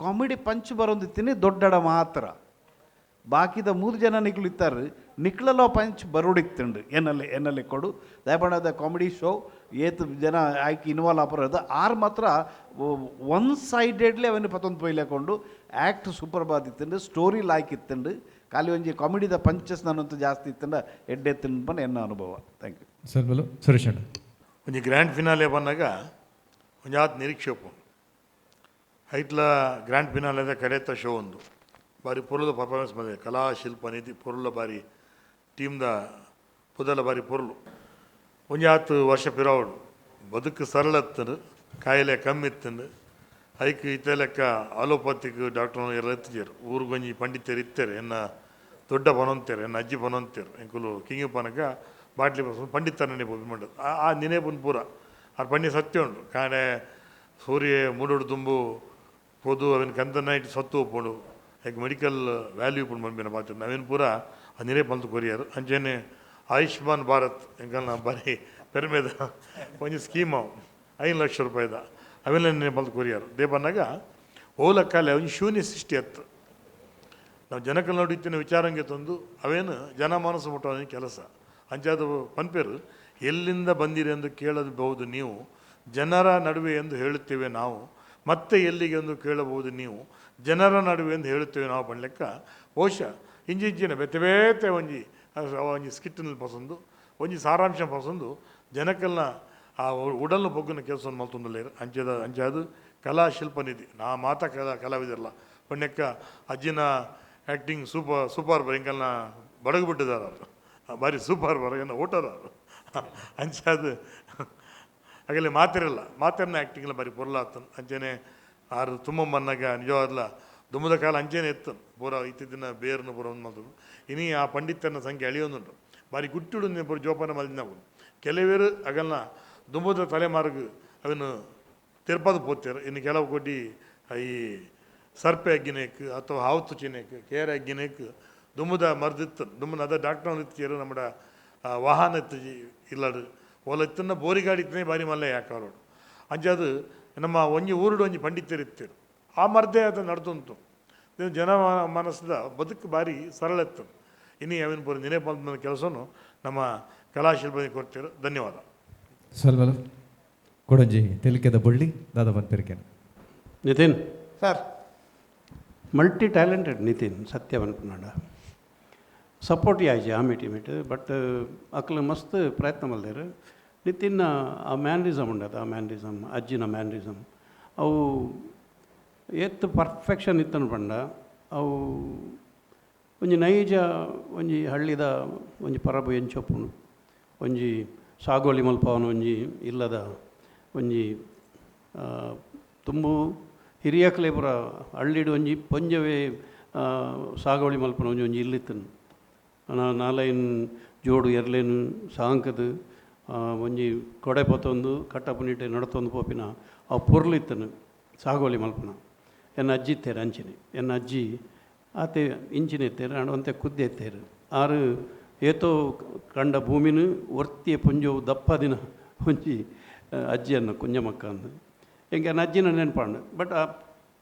S9: ಕಾಮಿಡಿ ಪಂಚ್ ಬರೋಂದಿತ್ತೀನಿ ದೊಡ್ಡಡ ಮಾತ್ರ, ಬಾಕಿದ 3 ಜನ ನಿಕ್ಲು ಇತ್ತಾರೆ ನಿಕ್ಲಲೋ ಪಂಚ್ ಬರೋಡಿತ್ತುಂಡು. ಎನ್ನಲ್ಲಿ ಎನ್ನಲ್ಲಿ ಕೊಡು ದಯಪಣದ ಕಾಮಿಡಿ ಶೋ ಏತ್ ಜನ ಆಯ್ಕೆ ಇನ್ವಾಲ್ವ್ ಆಪರೋದು ಆರು ಮಾತ್ರ ಒನ್ ಸೈಡೆಡ್ಲಿ ಅವನು ಪತ್ತೊಂದು ಪೊಯ್ಲೆಕೊಂಡು ಆ್ಯಕ್ಟ್ ಸೂಪರ್ ಬಾದಿತ್ತುಂಡು, ಸ್ಟೋರಿ ಲಾಯ್ಕ್ ಇತ್ತುಂಡು. ಖಾಲಿ ಒಂಜಿ ಕಾಮಿಡಿದ ಪಂಚಸ್ ನನ್ನಂತೂ ಜಾಸ್ತಿ ಇತ್ತಂಡ ಎಡ್ಡೆ ತಿಂಬನ ಎನ್ನ ಅನುಭವ. Thank you.
S8: ಸಲ್ಬಲು ಸುರೇಶ್ ಅಣ್ಣ.
S10: ಒಂಜಿ ಗ್ರ್ಯಾಂಡ್ ಫಿನಾಲೆ ಬಂದಾಗ ಒಂಜಿ ಆತ್ ನಿರೀಕ್ಷೆ ಐಟ್ಲ ಗ್ರ್ಯಾಂಡ್ ಫಿನಾಲೆದ ಕಡೆತ ಶೋ ಒಂದು ಬಾರಿ ಪೊರ್ಲದ ಪರ್ಫಾರ್ಮೆನ್ಸ್ ಬಂದಿದೆ. ಕಲಾ ಶಿಲ್ಪ ನಿಧಿ ಪೊರ್ಲ ಬಾರಿ ಟೀಮ್ದ ಪುದಲ ಬಾರಿ ಪೊರ್ಲು. ಒಂಜಿ ಆತ್ ವರ್ಷ ಪಿರಾವಡು ಬದುಕು ಸರಳ ಇತ್ತಂಡು, ಕಾಯಿಲೆ ಕಮ್ಮಿ ಇತ್ತಂಡು. ಐಕ್ ಇತ್ತೆ ಲೆಕ್ಕ ಅಲೋಪತಿಕ್ ಡಾಕ್ಟರ್ ಎಲ್ಲ ಎತ್ತಿಜೆರ್. ಊರುಗೊಂಜಿ ಪಂಡಿತರು ಇತ್ತಾರೆ, ಎನ್ನ ದೊಡ್ಡ ಬನೊಂತೇರು, ಎನ್ನ ಅಜ್ಜಿ ಬನೊಂತೇರು. ಎಂಕುಲು ಕಿಂಗಿ ಪನಕ ಬಾಟ್ಲಿ ಬಸ್ ಪಂಡಿತರ ನೆನಪು ಮಂಡದು ಆ ನೆನಪುನ್ ಪೂರ ಆರ್ ಪಂಡಿ ಸತ್ಯ ಉಂಡು. ಕಾಣೆ ಸೂರ್ಯ ಮೂಡೋಡು ತುಂಬು ಪೋದು ಅವಿನ ಕಂದ ನೈಟ್ ಸತ್ತು ಒಪ್ಪುಂಡು. ಯಾಕೆ ಮೆಡಿಕಲ್ ವ್ಯಾಲ್ಯೂ ಪುಂಡು ಮನ್ಪಿನ ಪಾತ್ರ ನವೀನ್ ಪೂರ ಆ ನೆನಪು ಮಲ್ತು ಕೊರಿಯರ್. ಅಂಚೆನೆ ಆಯುಷ್ಮಾನ್ ಭಾರತ್ ಎಂಕಲ್ನ ಬಾರಿ ಪೆರ್ಮೆದ ಒಂಜಿ ಸ್ಕೀಮ್ ಅವು 5 ಲಕ್ಷ ರೂಪಾಯಿದ ಅವೆಲ್ಲ ನೆನಪು ಮಲ್ತು ಕೊರಿಯರ್. ದೇಪನ್ನಾಗ ಓಲಕ್ಕಾಲೆ ಒಂಜಿ ಶೂನ್ಯ ಸೃಷ್ಟಿ ಅತ್ತು. ನಾವು ಜನಕಲ್ ನೋಡಿತ್ತಿನ ವಿಚಾರಂಗೆ ತಂದು ಅವೇನು ಜನ ಮನಸ್ಸು ಮುಟ್ಟೋ ಕೆಲಸ. ಅಂಚಾದ ಪನ್ಪೇರು ಎಲ್ಲಿಂದ ಬಂದಿರಿ ಎಂದು ಕೇಳಬಹುದು ನೀವು, ಜನರ ನಡುವೆ ಎಂದು ಹೇಳುತ್ತೇವೆ ನಾವು, ಮತ್ತೆ ಎಲ್ಲಿಗೆ ಎಂದು ಕೇಳಬಹುದು ನೀವು, ಜನರ ನಡುವೆ ಎಂದು ಹೇಳುತ್ತೇವೆ ನಾವು ಪನ್ಲೆಕ್ಕ. ಬಹುಶಃ ಇಂಚಿಂಚಿನ ಬೇತೆ ಬೇತೆ ಒಂಜಿ ಒಂಜಿ ಸ್ಕಿಟ್ಟಿನಲ್ಲಿ ಪಸಂದು ಒಂಜಿ ಸಾರಾಂಶ ಪಸಂದು ಜನಕಲ್ನ ಆ ಉಡಲ್ನ ಪೊಗ್ಗುನ ಕೆಲಸವನ್ನು ಮಲ್ತೊಂದುಲ್ಲೆರ್. ಅಂಚದ ಅಂಚಾದ ಕಲಾ ಶಿಲ್ಪ ನಿಧಿ ನಾ ಮಾತ ಕಲಾವಿದರಲ್ಲ ಪಣ್ಯಕ್ಕ ಅಜ್ಜಿನ ಆ್ಯಕ್ಟಿಂಗ್ ಸೂಪರ್ ಎಂಕಲ್ನ ಬಡಗು ಬಿಟ್ಟಿದ್ದಾರೆ ಅವರು ಬಾರಿ ಸೂಪರ್ ಬರಗನ ಓಟರ್ ಅವರು. ಅಂಚಾದ ಆಗಲಿ ಮಾತಿರಲ್ಲ ಮಾತಿರನ ಆ್ಯಕ್ಟಿಂಗ್ಲ ಬಾರಿ ಪೊರ್ಲಾತನ್. ಅಂಚೆನೆ ಆರು ತುಂಬ ಮನ್ನಾಗ ನಿಜವಾದ್ಲ ದುಮ್ಮದ ಕಾಲ ಅಂಚೆನೆ ಎತ್ತು ಪೂರ ಇತ್ತಿದ್ದಿನ ಬೇರ್ನ ಪೂರ ಒಂದು ಮಲ್ತು. ಇನಿ ಆ ಪಂಡಿತನ ಸಂಖ್ಯೆ ಅಳಿಯೊಂದುಂಟು ಬಾರಿ ಗುಟ್ಟುಡು ಪೂರ ಜೋಪಾನ ಮಲ್ದಿನವು. ಕೆಲವೇರು ಅಗಲ್ನ ದುಂಬದ ತಲೆಮಾರ್ಗ್ ಅವನು ತಿರ್ಪದ ಪೋತೇರು. ಇನ್ನು ಕೆಲವು ಕೋಟಿ ಈ ಸರ್ಪೆ ಅಗ್ಗಿನೇಕ್ ಅಥವಾ ಹಾವು ತುಚಿನೇಕ್ ಕೇರೆ ಅಗ್ಗಿನೇಕ್ ದುಮ್ಮದ ಮರ್ದಿತ್ತು ದುಮ್ಮನ ಅದ ಡಾಕ್ಟರ್ ಇತ್ತು ನಮ್ಮಡ ವಾಹನ ಇತ್ತು ಇಲ್ಲಡು ಓಲ ಇತ್ತನ್ನ ಬೋರಿಗಾಡಿ ಇತ್ತನೇ ಬಾರಿ ಮಲ್ಲೆ ಯಾಕಾರೋಡು. ಅಂಚಾದು ನಮ್ಮ ಒಂಜಿ ಊರುಡು ಒಂಜಿ ಪಂಡಿತರು ಇತ್ತೇರು ಆ ಮರ್ದೇ ಅದು ನಡ್ದುಂಟು. ಜನ ಮನಸ್ಸದ ಬದುಕು ಬಾರಿ ಸರಳ ಇತ್ತು. ಇನಿ ಅವಿನ ಪೂರ ನೆನಪು ಕೆಲಸನು ನಮ್ಮ ಕಲಾಶಿಲ್ಪ ಕೊಡ್ತೀರು. ಧನ್ಯವಾದ.
S8: ಸಲ್ವಲು ಕೊಡಂಜಿ ತೆಲಿಕೆದ ಬಳ್ಳಿ ದಾದ ಬಂತಿರಿಕೆ.
S9: Nitin
S3: sir.
S9: Multi talented Nitin ಸತ್ಯ ಪನ್ಪುನಾಡ ಸಪೋರ್ಟ್ ಯಾಯ್ಜಿ ಆಮಿಟಿ ಮಿಟ್ ಬಟ್ ಅಕ್ಲು ಮಸ್ತ್ ಪ್ರಯತ್ನ ಮಲ್ದೇರು. ನಿತಿನ್ ಆ ಮ್ಯಾನರಿಸಮ್ ಉಂಡತ, ಆ ಮ್ಯಾನರಿಸಮ್, ಅಜ್ಜಿನ ಮ್ಯಾನರಿಸಮ್ ಅವು ಏತ್ ಪರ್ಫೆಕ್ಷನ್ ಇತ್ತನು ಪಂಡ ಅವು ಒಂಜಿ ನೈಜ ಒಂಜಿ ಹಳ್ಳಿದ ಒಂಜಿ ಪರಬು ಎಂಚೊಪ್ಪುಂಡು, ಒಂಜಿ ಸಾಗೋಳಿ ಮಲ್ಪವನ ಒಂಜಿ ಇಲ್ಲದ ಒಂಜಿ ತುಂಬು ಹಿರಿಯಕ್ಲೆ ಪೂರ ಹಳ್ಳಿಡ್ ಒಂಜಿ ಪೊಂಜವೇ ಸಾಗೋಳಿ ಮಲ್ಪನ ಒಂಜಿ ಒಂಜಿ ಇಲ್ಲಿತ್ತನು. ನಾಲೈನ್ ಜೋಡು ಎರ್ಲೇನು ಸಾಂಕದು ಒಂಜಿ ಕೊಡೆ ಪತ್ತೊಂದು ಕಟ್ಟಪುನಿಟೆ ನಡತೊಂದು ಪೋಪಿನ ಆ ಪೊರ್ಲು ಇತ್ತನು ಸಾಗೋಳಿ ಮಲ್ಪನ. ಎನ್ನ ಅಜ್ಜಿ ಇತ್ತೇರು ಅಂಚಿನೆ, ಎನ್ನ ಅಜ್ಜಿ ಆತೆ ಇಂಚಿನ ಇತ್ತೇರು ಆಂಡ ಒಂತೆ ಕುದ್ದೆ ಇತ್ತೇರು. ಆರು ಏತೋ ಕಂಡ ಭೂಮಿನ ಒರ್ತಿಯ ಪೊಂಜೋವು ದಪ್ಪ ದಿನ ಒಂಜಿ ಅಜ್ಜಿಯನ್ನು ಕುಂಜಮಕ್ಕ ಅಂದು ಎಂಕೆ ಎನ್ನ ಅಜ್ಜಿನ ನೆನಪಾಂಡು. ಬಟ್ ಆ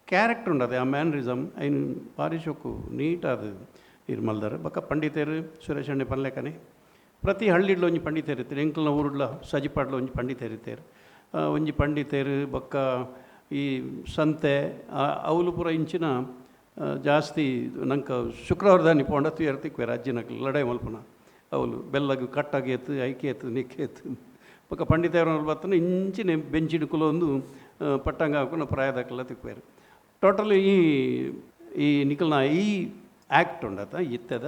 S9: ಕ್ಯಾರೆಕ್ಟರ್ ಉಂಡದೆ ಆ ಮ್ಯಾನರಿಸಮ್ ಐನ್ ಬಾರಿ ಶೋಕು ನೀಟಾದ ಇರ್ ಮಲ್ದಾರ್. ಬೊಕ್ಕ ಪಂಡಿತೇರು ಸುರೇಶ್ ಅಣ್ಣೆ ಪನ್ಲೆಕನೆ ಪ್ರತಿ ಹಳ್ಳಿಡ್ಲ ಒಂಜಿ ಪಂಡಿತೇರು ಇತ್ತೇರು, ಎಂಕಲ್ನ ಊರುಡ್ಲ ಸಜಿಪಾಡ್ಲ ಒಂಜಿ ಪಂಡಿತೇರು ಇತ್ತೇರು. ಒಂಜಿ ಪಂಡಿತೇರು ಬೊಕ್ಕ ಈ ಸಂತೆ ಅವ್ಲು ಪೂರ ಇಂಚಿನ ಜಾಸ್ತಿ ನಂಕ ಶುಕ್ರವಾರದಾನಿ ಪೋಂಡ ತುಯರ್ ತಿಕ್ವೇರು ಅಜ್ಜಿನಕ್ಲು ಲಡಾಯಿ ಮಲ್ಪುನ ಅವ್ಲು ಬೆಲ್ಲಗ್ ಕಟ್ಟಾಗೇತು ಐಕೇತು ನಿಕ್ಕೇತು. ಬೊಕ್ಕ ಪಂಡಿತೇರು ಬತ್ತನ ಇಂಚಿನ ಬೆಂಚಿಡ್ ಕುಲೊಂದು ಪಟ್ಟಂಗ ಹಾಕುನ ಪ್ರಾಯದಕ್ಲೆಲ್ಲ ತಿಕ್ವೇರು. ಟೋಟಲ್ ಈ ಈ ನಿಕಲ್ನ ಈ ಆ್ಯಕ್ಟ್ ಉಂಡತ ಇತ್ತದ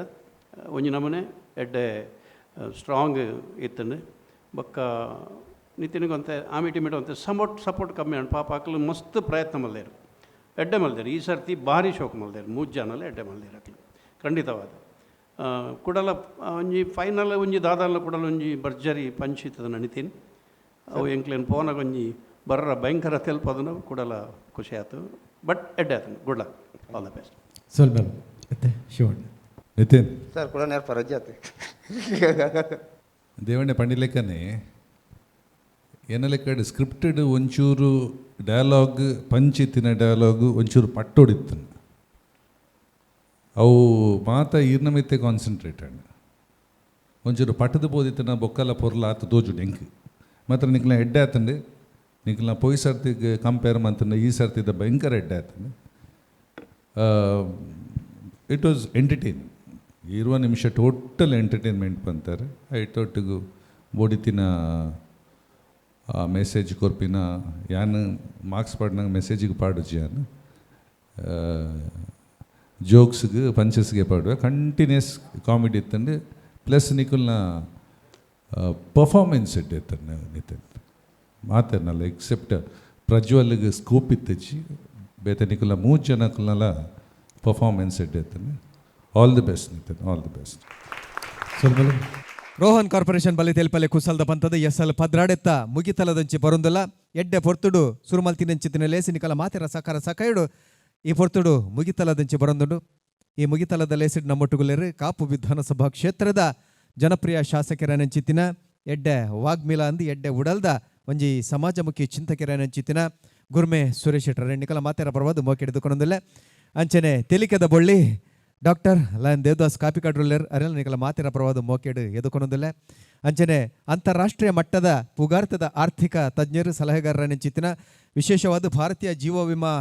S9: ಒಂಜಿ ನಮೂನೆ ಎಡ್ಡೆ ಸ್ಟ್ರಾಂಗ್ ಇತ್ತಂಡು. ಬೊಕ್ಕ ನಿತಿನ್ಗೊಂತೆ ಆಮಿಟಿ ಮಿಟ ಒಂತೆ ಸಪೋರ್ಟ್ ಸಪೋರ್ಟ್ ಕಮ್ಮಿ ಅಂಡ್ ಪಾಪ ಅಕ್ಲು ಮಸ್ತ್ ಪ್ರಯತ್ನ ಮಲ್ದೇರು, ಎಡ್ಡೆ ಮಲ್ದೇರು. ಈ ಸರ್ತಿ ಭಾರಿ ಶೋಕ್ ಮಲ್ದೇರು, ಮೂಜ್ ಜನಲ ಎಡ್ಡೆ ಮಲ್ದೇರು ಅಕ್ಲು ಖಂಡಿತವಾದ. ಕುಡಲ ಒಂಜಿ ಫೈನಲ್ ಒಂಜಿ ದಾದಾಲ ಕುಡಲ ಒಂಜಿ ಭರ್ಜರಿ ಪಂಚ್ ಇತ್ತದ ನಿತಿನ್. ಅವು ಎಂಕ್ಲೇನ್ ಪೋನಾಗ ಒಂಜಿ ಬರ್ರ ಭಯಂಕರ ತೆಲ್ಪದನ ಕುಡಲ ಖುಷಿ ಆಯ್ತು. ಬಟ್ ಎಡ್ಡೆ ಆಯ್ತು. Good luck, all the best.
S8: ಸ್ವಲ್ಪ ಮತ್ತೆ ಶಿವಣ್ಣ. ನಿತಿನ್
S3: ಸರ್ ಕೂಡ ನೇರ ರಜೆ ಆತು.
S11: ದೇವಣ್ಣ ಪಂಡಿಲೆಕ್ಕನೆ ಏನ ಲೆಕ್ಕ ಸ್ಕ್ರಿಪ್ಟೆಡ್ ಒಂಚೂರು ಡೈಲಾಗ್ ಪಂಚಿತ್ತಿನ ಡೈಲಾಗ್ ಒಂಚೂರು ಪಟ್ಟೊಡಿತ್ತು. ಅವು ಮಾತ ಈರ್ನ ಮಿತ್ತೆ ಕಾನ್ಸಂಟ್ರೇಟ್ ಅಂಡ್ ಒಂಚೂರು ಪಟ್ಟದ ಪೋದಿತ್ತನ ಬೊಕ್ಕಲ ಪೊರ್ಲ ಆತು ದೋಜು ಎಂಕ್ ಮಾತ್ರ. ನಿಕ್ಲ ಎಡ್ಡೆ ಆತಂಡೆ, ನಿಕ್ಲ ಪೋಯ್ ಸರ್ತಿಗೆ ಕಂಪೇರ್ ಮಂತಂಡೆ ಈ ಸರ್ತಿದ ಭಯಂಕರ ಎಡ್ಡೆ ಆತಂಡೆ. It was entertaining. 20 ನಿಮಿಷ ಟೋಟಲ್ ಎಂಟರ್ಟೈನ್ಮೆಂಟ್ ಬಂತಾರೆ. ಐಟೊಟ್ಟಿಗೂ ಬೋಡಿತಿನ ಮೆಸೇಜ್ ಕೊರ್ಪಿನ ಯಾನ್ ಮಾರ್ಕ್ಸ್ ಪಾಡ್ನಂಗೆ ಮೆಸೇಜಿಗೆ ಪಾಡುಜಿ, ಯಾನ್ ಜೋಕ್ಸ್ಗೆ ಪಂಚಸ್ಗೆ ಪಾಡುವೆ. ಕಂಟಿನ್ಯೂಸ್ ಕಾಮಿಡಿ ಇತ್ತಂಡು. ಪ್ಲಸ್ ನಿಕುಲ್ನ ಪರ್ಫಾರ್ಮೆನ್ಸ್ ಎಡ್ಡೆ ಇತ್ತಂಡೆ ನಿತಿನ್ ಮಾತಾಡ್ನಲ್ಲ, ಎಕ್ಸೆಪ್ಟ್ ಪ್ರಜ್ವಲ್ಗೆ ಸ್ಕೋಪ್ ಇತ್ತಿಚ್ಚಿ ಬೇತೆ ನಿಕುಲ್ನ ಮೂರು ಜನಕ್ಕಲ್ನೆಲ್ಲ ಪರ್ಫಾರ್ಮೆನ್ಸ್ ಎಡ್ಡೆ ಇತ್ತಂಡೆ. All the best Nitin, all the best.
S8: ಸ್ವಲ್ಪ ರೋಹನ್ ಕಾರ್ಪೊರೇಷನ್ ಬಲಿ ತೆಲ್ಪಲೆ ಕುಸಲ್ದ ಪಂತದ ಎಸ್ಎಲ್ ಪದ್ರಾಡೆತ್ತ ಮುಗಿತಲದಂಚಿ ಬರುಂದಲ್ಲ ಎಡ್ಡೆ ಪೊರ್ತುಡು ಸುರುಮಲ್ತಿನಂಚಿತ್ತಿನ ಲೇಸಿನಿಕಲ ಮಾತೆರ ಸಕಾರ ಸಕಾಯುಡು ಈ ಪೊರ್ತುಡು ಮುಗಿತಲದಂಚಿ ಬರಂದುಂಡು. ಈ ಮುಗಿತಲದ ಲೇಸಿಡ್ ನಮ್ಮೊಟ್ಟುಗುಲೇರು ಕಾಪು ವಿಧಾನಸಭಾ ಕ್ಷೇತ್ರದ ಜನಪ್ರಿಯ ಶಾಸಕರನಂಚಿತ್ತಿನ ಎಡ್ಡೆ ವಾಗ್ಮಿಲ ಅಂದು ಎಡ್ಡೆ ಉಡಲ್ದ ಒಂಜಿ ಸಮಾಜಮುಖಿ ಚಿಂತಕರನಂಚಿತ್ತಿನ ಗುರ್ಮೆ ಸುರೇಶ್ ಶೆಟ್ಟರ್ ನಿಕಲ ಮಾತೆರ ಪರವಾದ ಮೋಕೆಡಿದುಕೊಂಡೊಂದಿಲ್ಲ. ಅಂಚನೆ ತೆಲಿಕೆದ ಬೊಳ್ಳಿ ಡಾಕ್ಟರ್ ಲಯನ್ ದೇವದಾಸ್ ಕಾಪಿಕಾಡ್ರುಲ್ಲೇರ್ ಅರೆಲ್ ನಿಕಲ ಮಾತಿನ ಪರವಾದ ಮೋಕೆಡು ಎದುಕೊಂಡೊಂದಿಲ್ಲ. ಅಂಚನೆ ಅಂತಾರಾಷ್ಟ್ರೀಯ ಮಟ್ಟದ ಪುಗಾರ್ತದ ಆರ್ಥಿಕ ತಜ್ಞರು ಸಲಹೆಗಾರರ ನೆಂಚಿತ್ತಿನ ವಿಶೇಷವಾದ ಭಾರತೀಯ ಜೀವ ವಿಮಾ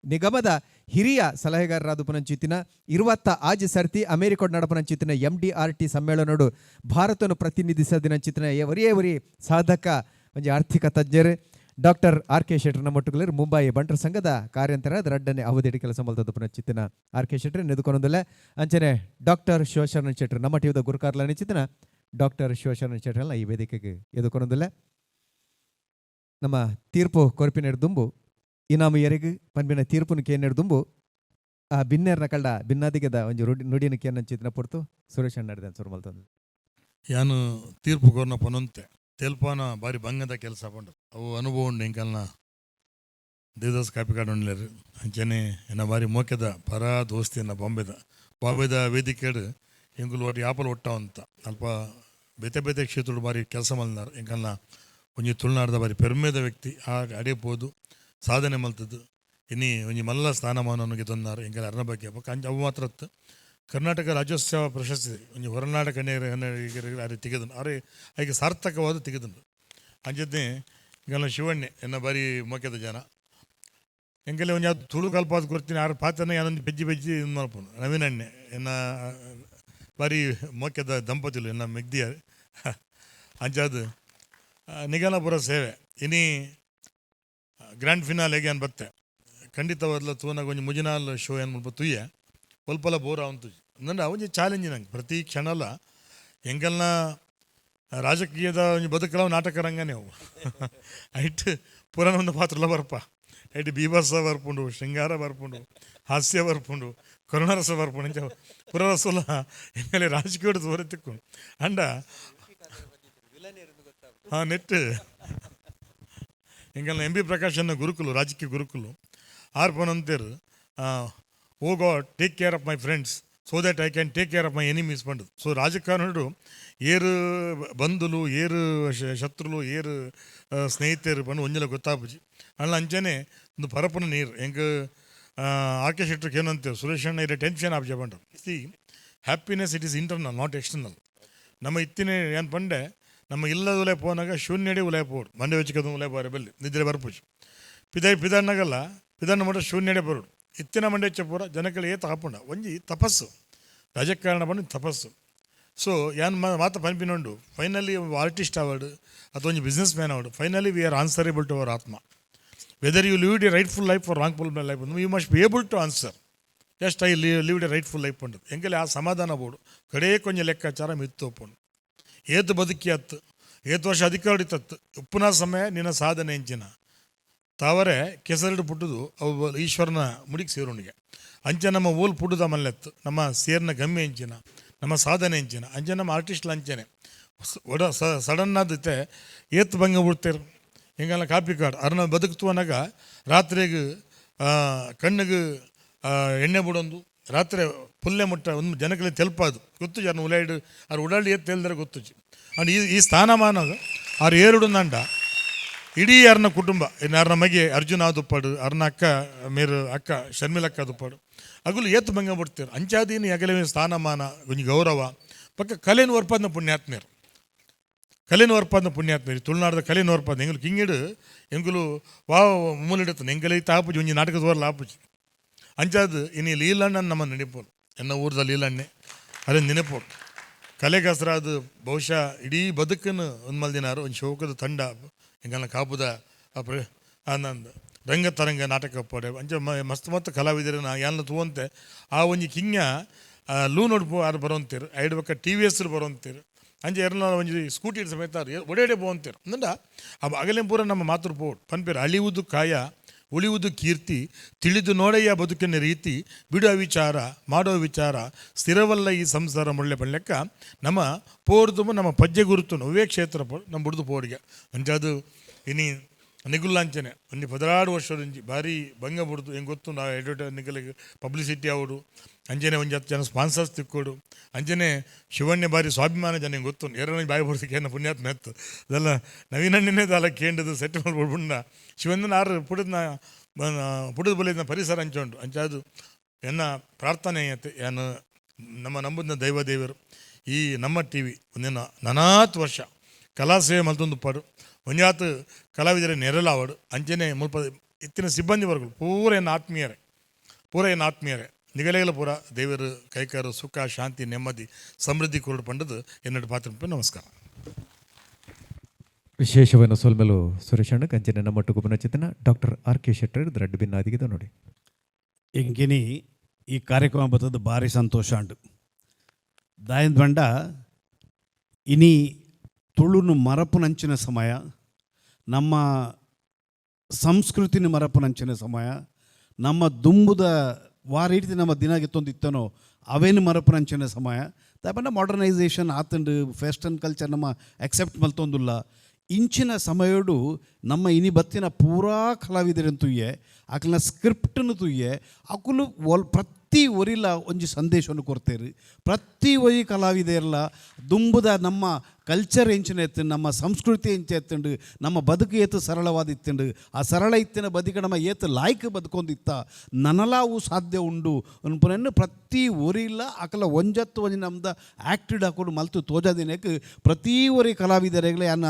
S8: ನಿಗಮದ ಹಿರಿಯ ಸಲಹೆಗಾರರಾದ ಪುನಂಚಿತ್ತಿನ 26 ಸರ್ತಿ ಅಮೆರಿಕ ನಡಪನಂಚಿತ್ತಿನ MDRT ಸಮ್ಮೇಳನಡು ಭಾರತವನ್ನು ಪ್ರತಿನಿಧಿಸದಿನಂಚಿತ್ತಿನ ಒರಿಯೇ ಒರಿ ಸಾಧಕ ಒಂಜಿ ಆರ್ಥಿಕ ತಜ್ಞರು ಡಾಕ್ಟರ್ ಆರ್ ಕೆ ಶೆಟ್ಟರ್ನ ಮೊಟ್ಟುಗಲರು ಮುಂಬೈ ಬಂಟರ ಸಂಘದ ಕಾರ್ಯಂತರ ರಡ್ಡನೆ ಅವಧಿಡಿ ಕೆಲಸ ಮಲ್ತದ ಪುನಚಿತ್ತಿನ ಆರ್ ಕೆ ಶೆಟ್ಟರ್ ನೆದುಕೊನೊಂದುಲ್ಲ. ಅಂಚನೆ ಡಾಕ್ಟರ್ ಶಿವಶರಣ ಶೆಟ್ಟರ್ ನಮ್ಮ ಟಿವಿದ ಗುರುಕಾರ್ಲ ನಿಚಿತ್ತಿನ ಡಾಕ್ಟರ್ ಶಿವಶರಣ ಶೆಟ್ಟರ್ನ ಈ ವೇದಿಕೆಗೆ ಎದುಕೊನೊಂದುಲ್ಲ. ನಮ್ಮ ತೀರ್ಪು ಕೊರಪಿನ ದುಂಬು ಇನಾಮು ಎರೆಗು ಪನ್ಪಿನ ತೀರ್ಪುನ ಕೇನೆಡ್ ದುಂಬು ಆ ಬಿನ್ನೇರ್ನ ಕಳ್ಳ ಬಿನ್ನಾದಿಗೆದ ಒಂಜಿ ನುಡಿನ ಕೇನಂಚಿತ್ತಿನ ಪೊರ್ತು ಸುರೇಶ್ ಅಣ್ಣ ಸುರು ಮಲ್ತೊಂದು.
S10: ಯಾನು ತೀರ್ಪು ಕೊರ್ನ ಪನೊಂತೆ ತೆಲ್ಪಾನ ಬಾರಿ ಬಂಗದ ಕೆಲಸ ಪಂಡ ಅವು ಅನುಭವ ಉಂಡು. ಎಂಕಲ್ನ ದೇವದಾಸ್ ಕಾಪಿಕಾಡ್ ಉಂಡ್ಲೇರು ಅಂಚನೆ ಎನ್ನ ಬಾರಿ ಮೋಕೆದ ಪರ ದೋಸ್ತಿಯನ್ನ ಬಾಂಬೆದ ವೇದಿಕೆಡು ಎಂಕುಲು ಒಟ್ಟು ಯಾಪಲ್ ಒಟ್ಟ ಅಂತ ಅಲ್ಪ ಬೇತೆ ಬೇತೆ ಕ್ಷೇತ್ರಡು ಬಾರಿ ಕೆಲಸ ಮಲ್ನಾರ್. ಎಂಕಲ್ನ ಒಂಜಿ ತುಳುನಾಡ್ದ ಬಾರಿ ಪೆರ್ಮೆದ ವ್ಯಕ್ತಿ ಆ ಅಡೆ ಪೋದು ಸಾಧನೆ ಮಲ್ತದ್ದು ಇನಿ ಒಂಜಿ ಮಲ್ಲ ಸ್ಥಾನಮಾನವನ್ನು ಗೆದ್ದೊಂದಾರ್ ಎಂಕಲ್ ಅರ್ನ ಬಗ್ಗೆ. ಬೊಕ್ಕ ಅಂಚ ಅವು ಮಾತ್ರ ಕರ್ನಾಟಕ ರಾಜ್ಯೋತ್ಸವ ಪ್ರಶಸ್ತಿ ಒಂಜಿ ಹೊರನಾಡ ಕನ್ಯರಿಗೆ ಅರೆ ತೆಗೆದನು ಅರೆ ಐಕೆ ಸಾರ್ಥಕವಾದ ತೆಗೆದನು. ಅಂಚನೆ ಎಂಕಲ್ನ ಶಿವಣ್ಣೆ ಎನ್ನ ಬಾರಿ ಮೊಕ್ಕೆದ ಜನ ಎಂಕಲೆ ಒಂಜಿ ಅದು ತುಳು ಕಲ್ಪಾದ ಕೊರ್ತೀನಿ ಆರು ಪಾತ್ರನ ಯಾನೊಂದು ಬೆಜ್ಜಿ ಬೆಜ್ಜಿ ಇದು ಮಲ್ಪುನು. ನವೀನಣ್ಣೆ ಎನ್ನ ಬಾರಿ ಮೊಕ್ಕೆದ ದಂಪತಿಲು ಎನ್ನ ಮೆಗ್ದಿಯ ಅಂಚಾದ್ ನಿಗನಪುರ ಸೇವೆ ಇನಿ ಗ್ರ್ಯಾಂಡ್ ಫಿನಾಲೆಗೆ ಅನ್ ಬತ್ತೆ. ಖಂಡಿತವಾದ್ಲ ತೂನಾಗ ಒಂಜಿ ಮುಜಿನಾಲ್ ಶೋ ಏನ್ ಮುಲ್ಪ ತುಯ್ಯ ಒಲ್ಪಲ ಬೋರ್ ಅವಂತುಜಿ. ಅಂದ್ರೆ ಒಂಜಿ ಚಾಲೆಂಜ್ ನಂಗೆ ಪ್ರತಿ ಕ್ಷಣಲ. ಎಂಕಲ್ನ ರಾಜಕೀಯದ ಒಂಜಿ ಬದುಕಲ ನಾಟಕ ರಂಗನೇ ಅವು. ಐಟ್ ಪುರಾಣ ಒಂದು ಪಾತ್ರಲ ಬರ್ಪ, ಐಟ್ ಬೀಭತ್ಸ ಬರ್ಪುಂಡು, ಶೃಂಗಾರ ಬರ್ಪುಂಡು, ಹಾಸ್ಯ ಬರ್ಪುಂಡು, ಕರುಣರಸ ಬರ್ಪುಂಡು, ಇಂಚ ಪುರರಸಲ ಎಂಕಲೆ ರಾಜಕೀಯ ತೋರೆ ತಿಕ್ಕು ಅಂಡ. ಹಾಂ, ನೆಟ್ ಎಂಕಲ್ನ ಎಂ ಬಿ ಪ್ರಕಾಶ್ ಅನ್ನ ಗುರುಕುಲು, ರಾಜಕೀಯ ಗುರುಕುಲು ಆರ್ ಪನಂತೇರು, "O God, take care of my friends so that I can take care of my enemies" ಪಂಡದು. ಸೊ ರಾಜಕಾರಣಡು ಏರು ಬಂಧುಲು, ಏರು ಶತ್ರುಲು, ಏರು ಸ್ನೇಹಿತರು ಪಂಡು ಒಂಜಲ ಗೊತ್ತಾಪುಜಿ. ಅಲ್ಲ, ಅಂಚನೆ ಒಂದು ಪರಪುನ ನೀರು ಎಂಕ್ ಆರ್ ಕೆ ಶೆಟ್ರು ಏನಂತೇವೆ, ಸುರೇಶ್ ಅಣ್ಣ ಇರೋ ಟೆನ್ಷನ್ ಆಪ್ಜ ಪಂಡ. See, happiness, it is internal, not external. ನಮ್ಮ ಇತ್ತಿನ ಏನು ಪಂಡೆ, ನಮ್ಮ ಇಲ್ಲದ ಉಲೆ ಪೋನಾಗ ಶೂನ್ಯಡೆ ಉಲೆ ಪೋಡು, ಮಂಡೆ ವೆಚ್ಚಕದ ಉಲೆ ಬಾರೆ ಬಲ್ಲಿ ನಿದ್ರೆ ಬರ್ಪುಜಿ. ಪಿದಾಯಿ ಪಿದಣ್ಣಗಲ್ಲ ಪಿದಣ್ಣ ಮಟ್ಟ ಶೂನ್ಯಡೆ ಬರೋಡು. ಇತ್ತಿನ ಮಂಡೆ ಪೂರ ಜನಗಳು ಏತ್ ಆಪುಂಡ. ಒಂಜಿ ತಪಸ್ಸು ರಾಜಕಾರಣ ಬಂದು ತಪಸ್ಸು. ಸೊ ಯಾನ್ ಮಾತ ಪನ್ಪಿನೊಂಡು, ಫೈನಲಿ ಆರ್ಟಿಸ್ಟ್ ಆವಡ್ ಅಥವಾ ಒಂಜಿ ಬಿಸ್ನೆಸ್ ಮ್ಯಾನ್ ಆವಡ್, finally we are answerable to our ಆತ್ಮ. Whether you lived a rightful life or wrongful life, you must be able to answer, "Yes, I lived a rightful life" ಪಂಡದು. ಎಂಕಲೆ ಆ ಸಮಾಧಾನ ಬೋಡು. ಕಡೇ ಕೊಂಚ ಲೆಕ್ಕಾಚಾರ ಮಿತ್ತೋಪುಂಡು. ಏತು ಬದುಕಿ ಅತ್ತು, ಏತು ವರ್ಷ ಅಧಿಕಾರ ಇತ್ತತ್ತು, ಉಪ್ಪುನ ಸಮಯ ನಿನ್ನ ಸಾಧನೆ ಎಂಚಿನ? ತಾವರೆ ಕೆಸರಿಡು ಪುಟ್ಟುದು ಅವು ಈಶ್ವರನ ಮುಡಿಗೆ ಸೇರುಣಿಗೆ. ಅಂಚೆ ನಮ್ಮ ಓಲ್ ಪುಟ್ಟುದ ಮಲ್ಲೆತ್ತು, ನಮ್ಮ ಸೇರ್ನ ಗಮ್ಯ ಎಂಚಿನ, ನಮ್ಮ ಸಾಧನೆ ಎಂಚಿನ? ಅಂಚೆ ನಮ್ಮ ಆರ್ಟಿಸ್ಟ್ ಅಂಚೆನೆ ಒಡ ಸಡನ್ ಆದತೆ ಏತ್ ಬಂಗ ಬಿಡ್ತೇರು. ಹಿಂಗೆಲ್ಲ ಕಾಪಿ ಕಾರ್ಡ್ ಅರ್ನ ಬದುಕ್ತು ಅನ್ನಾಗ ರಾತ್ರಿಗ್ ಕಣ್ಣಿಗೆ ಎಣ್ಣೆ ಬಿಡೊಂದು ರಾತ್ರಿ ಪುಲ್ಲೆ ಮುಟ್ಟ ಒಂದು ಜನಗಳಿಗೆ ತೆಲ್ಪಾದು ಗೊತ್ತುಜಿ. ಅರ್ನ ಉಲಾಯ್ಡು ಅವ್ರು ಉಡಾಡಿ ಏತ್ ತೆಲ್ದರೆ ಗೊತ್ತುಜಿ. ಅಂಡ್ ಈ ಈ ಸ್ಥಾನಮಾನ ಆರು ಏರುಡು ನಂಡ ಇಡೀ ಅರ್ನ ಕುಟುಂಬ ಇನ್ನು ಅರ್ನ ಮಗೆ ಅರ್ಜುನ ದುಪ್ಪಾಡು, ಅರ್ನ ಅಕ್ಕ ಮೇರು ಅಕ್ಕ ಶರ್ಮಿಲಕ್ಕ ದುಪ್ಪಾಡು, ಅಗುಲು ಏತ್ ಬಂಗ ಬಿಡ್ತೀರು. ಅಂಚಾದೀನಿ ಅಗಲೆ ಸ್ಥಾನಮಾನ, ಒಂಜಿ ಗೌರವ ಪಕ್ಕ ಕಲೆನು ಒರ್ಪದ್ನ ಪುಣ್ಯಾತ್ಮೇರು, ಕಲೆನು ಒರ್ಪದ್ನ ಪುಣ್ಯಾತ್ಮೇರು, ತುಳುನಾಡದ ಕಲೆನು ಒರ್ಪದ್ನ. ಎಂಗುಲು ಕಿಂಗಿಡು ಎಂಗುಲು ವಾ ಮೂಲಿಡುತ್ತ ಎಂಗಲೈ ತಾಪುಜಿ, ಒಂಜಿ ನಾಟಕ ತೋರ್ಲ ಆಪುಜಿ. ಅಂಚಾದ್ ಇನಿ ಲೀಲಣ್ಣ ನಮ್ಮ ನೆನಪೋಡು, ಎನ್ನ ಊರ್ದ ಲೀಲಣ್ಣೆ ಅದೇ ನೆನಪೋಡು. ಕಲೆಗಸರಾದ ಬಹುಶಃ ಇಡೀ ಬದುಕನ್ನು ಒಂದು ಮಲ್ದಿನಾರು. ಒಂದು ಶೋಕದ ತಂಡ ಎಂಗಲ್ನ ಕಾಪುದ ಆ ಪ್ರ ಆನಂದ್ ರಂಗ ತರಂಗ ನಾಟಕ ಪಡೆ. ಅಂಚ ಮಸ್ತ್ ಮಸ್ತ್ ಕಲಾವಿದರನ್ನ ಯಾನ್ ತೂವಂತೆ. ಆ ಒಂಜಿ ಕಿಂಗ ಲೂ ನೋಡ್ಪು ಆರು ಬರೋಂತೀರು, ಐಡ್ ಬೊಕ್ಕ ಟಿವಿಎಸ್ ಬರೋಂತೀರು. ಅಂಚೆ ಎರ್ನ ಒಂಜಿ ಸ್ಕೂಟಿ ಸಮೇತ ಒಡೆಡೆ ಪೋವಂತೀರು. ಅಂದ ಆ ಅಗಲೆಂ ಪೂರ ನಮ್ಮ ಮಾತೃ ಪೋಡ್ ಪನ್ಪೇರು, "ಅಳಿಯುವುದು ಕಾಯ, ಉಳಿಯುವುದು ಕೀರ್ತಿ, ತಿಳಿದು ನೋಡಯ್ಯ ಬದುಕಿನ ರೀತಿ, ಬಿಡುವ ವಿಚಾರ, ಮಾಡೋ ವಿಚಾರ, ಸ್ಥಿರವಲ್ಲ ಈ ಸಂಸಾರ" ಮುಳ್ಳೆ ಪಳ್ಳೆಕ್ಕ ನಮ್ಮ ಪೋರ್ದು ನಮ್ಮ ಪಜ್ಜೆ ಗುರುತು ಒವ್ವೇ ಕ್ಷೇತ್ರ ನಮ್ಮ ಬುಡ್ದು ಪೋಡಿಗೆ. ಅಂಚ ಅದು ಇನಿ ನಿಗುಲ್ಲಾಂಚನೆ ಒಂಜಿ 12 ವರ್ಷದೊಂಜಿ ಭಾರಿ ಭಂಗ ಬುಡ್ದು ಹೆಂಗೆ ಗೊತ್ತು ನಾವು ಎಡ್ವರ್ಟೈಸ್ ನಿಗಲಿಗೆ ಪಬ್ಲಿಸಿಟಿ ಆವಡು, ಅಂಚನೆ ಒಂಜಿ 10 ಜನ ಸ್ಪಾನ್ಸರ್ಸ್ ತಿಕ್ಕೋಡು. ಅಂಚನೆ ಶಿವಣ್ಯ ಬಾರಿ ಸ್ವಾಭಿಮಾನ ಜನ, ಹೆಂಗೆ ಗೊತ್ತು, ಎರಡನೇ ಬಾಯಿ ಬಡ್ದಕ್ಕೆ ಏನ ಪುಣ್ಯಾತ್ಮ ಎತ್ತು. ಅದೆಲ್ಲ ನವೀನಣ್ಣನೇ ದಾಲ ಕೇಂದ್ರದ ಸೆಟ್ ಮಾಡ್ಬಿಡ್ಬುಂಡ. ಶಿವಣ್ಣನ ಆರು ಪುಡದ್ನ ಪುಡದ ಬಲಿದ ಪರಿಸರ ಅಂಚ ಉಂಟು. ಅಂಚ ಅದು ಎನ್ನ ಪ್ರಾರ್ಥನೆ ಐತೆ. ಏನು ನಮ್ಮ ನಂಬುದ ದೈವ ದೇವರು ಈ ನಮ್ಮ ಟಿವಿ ಒಂದಿನ ನನಾತ್ ವರ್ಷ ಕಲಾ ಸೇವೆ ಮಲ್ತೊಂದು ಪಡು, ಒಂಜಾತ್ ಕಲಾವಿದರ ನೆರಲಾವಡು. ಅಂಚನೆ ಮುಲ್ಪ ಇತ್ತಿನ ಸಿಬ್ಬಂದಿ ವರ್ಗಲು ಪೂರ ಎನ್ನ ಆತ್ಮೀಯರೇ, ಪೂರ ಎನ್ನ ಆತ್ಮೀಯರೇ. ನಿಗಲೆಗಲ ಪೂರ ದೇವರು ಕೈಕಾರು ಸುಖ, ಶಾಂತಿ, ನೆಮ್ಮದಿ, ಸಮೃದ್ಧಿ ಕೊರಡು ಪಂಡದು ಎನ್ನಡು ಪಾತ್ರ. ನಮಸ್ಕಾರ.
S8: ವಿಶೇಷವನ್ನು ಸೊಲ್ಮೆಲು ಸುರೇಶ್ ಅಣ್ಣ. ಕಂಚನೆ ನಮ್ಮ ಚಿಂತನ ಡಾಕ್ಟರ್ ಆರ್ ಕೆ ಶೆಟ್ಟರ್ ದ್ರಡ್ಡು ಬಿನ್ನಾದಿಗೆ ನೋಡಿ.
S9: ಎಂಕಿನಿ ಈ ಕಾರ್ಯಕ್ರಮ ಬತ್ತದ ಭಾರಿ ಸಂತೋಷ ಉಂಡು. ದಾಯಂದ್ ಬಂಡ ಇನಿ ತುಳುನು ಮರಪುನಂಚಿನ ಸಮಯ, ನಮ್ಮ ಸಂಸ್ಕೃತಿನ ಮರಪುನಂಚಿನ ಸಮಯ, ನಮ್ಮ ದುಂಬುದ ವಾರ ರೀತಿ ನಮ್ಮ ದಿನ ತೊಂದಿತ್ತನೋ ಅವೇನು ಮರಪುನಂಚಿನ ಸಮಯ. ದಾಪಂಡ ಮಾಡರ್ನೈಸೇಷನ್ ಆತಂಡು, ವೆಸ್ಟರ್ನ್ ಕಲ್ಚರ್ ನಮ್ಮ ಅಕ್ಸೆಪ್ಟ್ ಮಲ್ತೊಂದುಲ್ಲ. ಇಂಚಿನ ಸಮಯಡು ನಮ್ಮ ಇನಿ ಬತ್ತಿನ ಪೂರಾ ಕಲಾವಿದರನ್ನು ತುಯ್ಯೆ, ಅಕಲ್ನ ಸ್ಕ್ರಿಪ್ಟನ್ನು ತುಯ್ಯೆ. ಅಕುಲು ಒಲ್ ಪ್ರತಿ ಒರಿಲ ಒಂಜಿ ಸಂದೇಶವನ್ನು ಕೊಡ್ತೇರು. ಪ್ರತಿ ಒರಿ ಕಲಾವಿದೆಲ್ಲ ದುಂಬುದ ನಮ್ಮ ಕಲ್ಚರ್ ಎಂಚಿನ ಎತ್ತುಂಡು, ನಮ್ಮ ಸಂಸ್ಕೃತಿ ಎಂಚ ಎತ್ತುಂಡು, ನಮ್ಮ ಬದುಕು ಏತು ಸರಳವಾದ ಇತ್ತುಂಡು, ಆ ಸರಳ ಇತ್ತಿನ ಬದುಕು ನಮ್ಮ ಏತು ಲಾಯ್ಕ್ ಬದುಕೊಂದಿತ್ತ, ನನಲಾವು ಸಾಧ್ಯ ಉಂಡು ಅನ್ಪುನನ್ನು ಪ್ರತಿ ಒರಿಲ ಅಕಲ ಒಂಜತ್ತು ಒಂಜಿ ನಮ್ದ ಆ್ಯಕ್ಟಿಡ್ ಹಾಕೊಂಡು ಮಲ್ತು ತೋಜಾದಿನಕ್ಕೆ ಪ್ರತಿ ಒರಿ ಕಲಾವಿದರೆಗ್ಲೆ ಅನ್ನ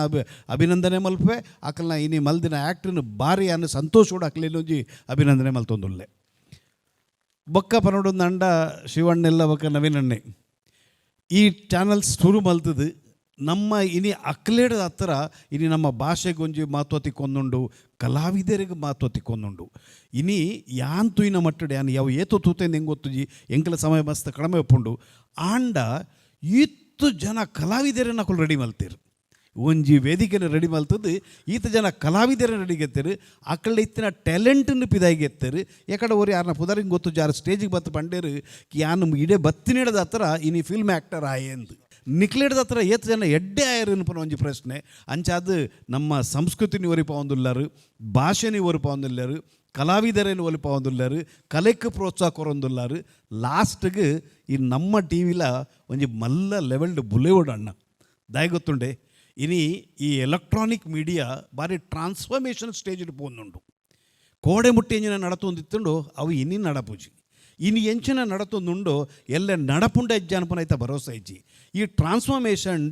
S9: ಅಭಿನಂದನೆ ಮಲ್ಪೆ. ಅಕಲ್ನ ಇನಿ ಮಲ್ದಿನ ಆ್ಯಕ್ಟ್ನ ಬಾರಿ ಅನ್ನ ಸಂತೋಷೋಡು ಅಕ್ಲೇನೊಂಜಿ ಅಭಿನಂದನೆ ಮಲ್ತೊಂದುಲ್ಲೆ. ಬೊಕ್ಕ ಪನೊಡು ನಂಡ ಶಿವಣ್ಣೆಲ್ಲ ಬೊಕ್ಕ ನವೀನಣ್ಣೆ ಈ ಚಾನಲ್ ಶುರು ಮಲ್ತದು. ನಮ್ಮ ಇನಿ ಅಕ್ಲೇಡ್ ಹತ್ರ ಇನಿ ನಮ್ಮ ಭಾಷೆಗೊಂಜಿ ಮಹತ್ವ ತಿಕ್ಕೊಂದುಂಡು, ಕಲಾವಿದರಿಗೆ ಮಹತ್ವ ತಿಕ್ಕೊಂದುಂಡು. ಇನಿ ಯಾನ್ ತೂಯಿನ ಮಟ್ಟಡೆ ಯಾನ್ ಯಾವ ಏತು ತೂತೇಂದು ಹೆಂಗೆ ಗೊತ್ತುಜಿ, ಎಂಕಲ ಸಮಯ ಮಸ್ತ್ ಕಡಿಮೆ ಒಪ್ಪುಂಡು. ಆಂಡ ಈತ್ ಜನ ಕಲಾವಿದರನ್ನ ಅಕುಲು ರೆಡಿ ಮಲ್ತೇರು, ಒಂಜಿ ವೇದಿಕೆನ ರೆಡಿ ಮಲ್ತದ್ದು ಈತ ಜನ ಕಲಾವಿದರ ರೆಡಿಗೆತ್ತರು, ಅಕಳ ಇತ್ತಿನ ಟ್ಯಾಲೆಂಟನ್ನು ಪಿದಾಯಿಗೆತ್ತರು. ಯಾಕಡೆ ಓರಿ ಯಾರನ್ನ ಪುದರಿಂಗ್ ಗೊತ್ತು ಜಾರು ಸ್ಟೇಜಿಗೆ ಬತ್ತು ಪಂಡೇರು ಯಾನು ಇಡೇ ಬತ್ತಿನಿಡದ ಹತ್ರ ಇನಿ ಫಿಲ್ಮ್ ಆ್ಯಕ್ಟರ್ ಆಯೆಂದು ನಿಕ್ಲೇಡ್ದ ಹತ್ರ ಏತ್ ಜನ ಎಡ್ಡೆ ಆಯರು ಅನ್ಪನ ಒಂಜಿ ಪ್ರಶ್ನೆ. ಅಂಚಾದ ನಮ್ಮ ಸಂಸ್ಕೃತಿನಿ ಒರಿಪಾವೊಂದುಲ್ಲಾರು, ಭಾಷೆನಿ ಒರಿಪಾವೊಂದುಲ್ಲಾರು, ಕಲಾವಿದರೇನು ಒಲಿಪಾವೊಂದುಲ್ಲಾರು, ಕಲೆಕ್ ಪ್ರೋತ್ಸಾಹ ಕೊರೊಂದುಲ್ಲಾರು. ಲಾಸ್ಟ್ಗೆ ಈ ನಮ್ಮ ಟಿ ವಿಲ ಒಂಜಿ ಮಲ್ಲ ಲೆವೆಲ್ಡ್ ಬುಲೆವಡ್ ಅಣ್ಣ ದಾಯ ಗೊತ್ತುಂಡೆ. ಇನಿ ಈ ಎಲೆಕ್ಟ್ರಾನಿಕ್ ಮೀಡಿಯಾ ಭಾರಿ ಟ್ರಾನ್ಸ್ಫಾರ್ಮೇಷನ್ ಸ್ಟೇಜ್ ಪೋಂದುಂಡು. ಕೋಡೆ ಮುಟ್ಟಿ ಎಂಜಿನ ನಡತೊಂದಿತ್ತುಂಡು ಅವು ಇನಿ ನಡಪುಜಿ, ಇನಿ ಎಂಚಿನ ನಡತೊಂದುಂಡು ಎಲ್ಲ ನಡಪುಂಡ ಹೆಜ್ಜೆ ಅನ್ಪನ ಐತ ಭರೋಸೆ ಇಜ್ಜಿ. ಈ ಟ್ರಾನ್ಸ್ಫಾರ್ಮೇಷನ್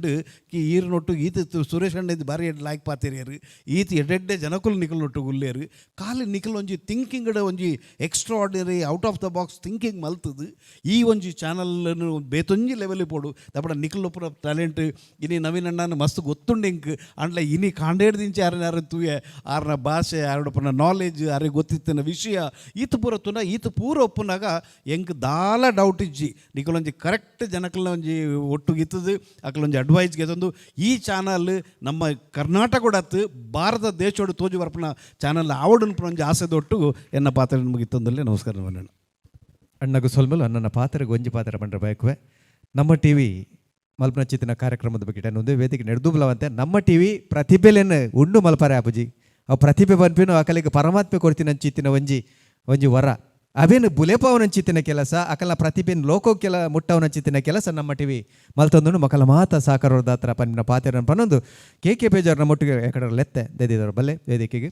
S9: ಕಿ ಈರ್ನೊಟ್ಟು ಈತ ಸುರೇಶ್ ಅಣ್ಣ ಇದು ಭಾರಿ ಲಾಯ್ಕ್ ಪಾತಿರಿಯರು, ಈತ ಎಡೆಡ್ಡೆ ಜನಕುಲು ನಿಕಲ್ ಗುಲ್ಲೇರು ಖಾಲಿ ನಿಕಲ್ ಒಂಜಿ ಥಿಂಕಿಂಗ್ ಒಂಜಿ extraordinary out of the box thinking ಮಲ್ತದು ಈ ಒಂಜಿ ಚಾನಲ್ನು ಬೇತೊಂಜಿ ಲೆವೆಲ್ ಪೋಡು ತಪ್ಪಡ ನಿಕಲ್ ಒಪ್ಪುನ ಟ್ಯಾಲೆಂಟ್. ಇನಿ ನವೀನ್ ಅಣ್ಣನ ಮಸ್ತ್ ಗೊತ್ತುಂಡು ಇಂಕ್ ಅಂಡ್ಲ ಇನಿ ಕಾಂಡೇಡ್ದಿಂಚಿ ಯಾರನ್ನ ಯಾರು ತೂಯೆ ಆರ್ನ ಭಾಷೆ ಆರೊಡಪ್ಪನ ನಾಲೆಜ್ ಆರಿಗೆ ಗೊತ್ತಿತ್ತಿನ ವಿಷಯ ಈತ ಪೂರ ತುನ ಈತ ಪೂರ ಒಪ್ಪುನಾಗ ಎಂಕ್ ದಾಲ ಡೌಟ್ ಇಜ್ಜಿ ನಿಕಲೊಂಜಿ ಕರೆಕ್ಟ್ ಜನಕಲ್ನ ಒಂಜಿ ಒಟ್ಟುಗಿತ್ತದು ಅಕಲೊಂಜಿ ಅಡ್ವೈಸ್ ಗೆತೊಂದು ಈ ಚಾನಲ್ ನಮ್ಮ ಕರ್ನಾಟಕ ಭಾರತ ದೇಶೋಡು ತೋಜು ಬರ್ಪನ ಚಾನಲ್ ಆವಡು ಒಂಜಿ ಆಸೆ ದೊಟ್ಟು ಎನ್ನ ಪಾತ್ರ ನಿಮಗೆ ಇತ್ತೊಂದಲ್ಲಿ ನಮಸ್ಕಾರ ನವೀನಣ್ಣ.
S8: ಅಣ್ಣಗು ಸೊಲ್ಮಲು ಅಣ್ಣನ ಪಾತ್ರೆಗೆ ಒಂಜಿ ಪಾತ್ರ ಪಂಡ್ರೆ ಬಯಕುವೆ. ನಮ್ಮ ಟಿ ವಿ ಮಲ್ಪನಚಿತ್ತಿನ ಕಾರ್ಯಕ್ರಮದ ಬಗ್ಗೆ ಒಂದು ವೇದಿಕೆ ನಡೆದುಬಲವಂತೆ ನಮ್ಮ ಟಿ ವಿ ಪ್ರತಿಭೆಲೇನು ಉಂಡು ಮಲ್ಪರೆ ಅಪುಜಿ ಅವು ಪ್ರತಿಭೆ ಪನ್ಪಿನ ಅಕಲಿಗೆ ಪರಮಾತ್ಮೆ ಕೊಡ್ತಿನ ಚಿತ್ತಿನ ಒಂಜಿ ಒಂಜಿ ವರ ಅವೇನು ಬುಲೆಪಾವನಂಚಿತ್ತಿನ ಕೆಲಸ ಅಕಲ ಪ್ರತಿಭೆನ್ ಲೋಕೋಕ್ಕೆಲ ಮುಟ್ಟವನಂಚಿತ್ತಿನ ಕೆಲಸ ನಮ್ಮ ಟಿ ವಿ ಮಲ್ತೊಂದು ಮಕ್ಕಳ ಮಾತ ಸಾಕರೋದಾತ್ರ ಪನ್ಪಿನ ಪಾತೆರನ್ ಪನ್ನೊಂದು ಕೆ ಕೆ ಪೇಜಾರ್ನ ಮೊಟ್ಟಿಗೆ ಎಕಡ ಲೆತ್ತೆ ದೆದಿದರು ಬಲ್ಲೆ ವೇದಿಕೆಗೆ.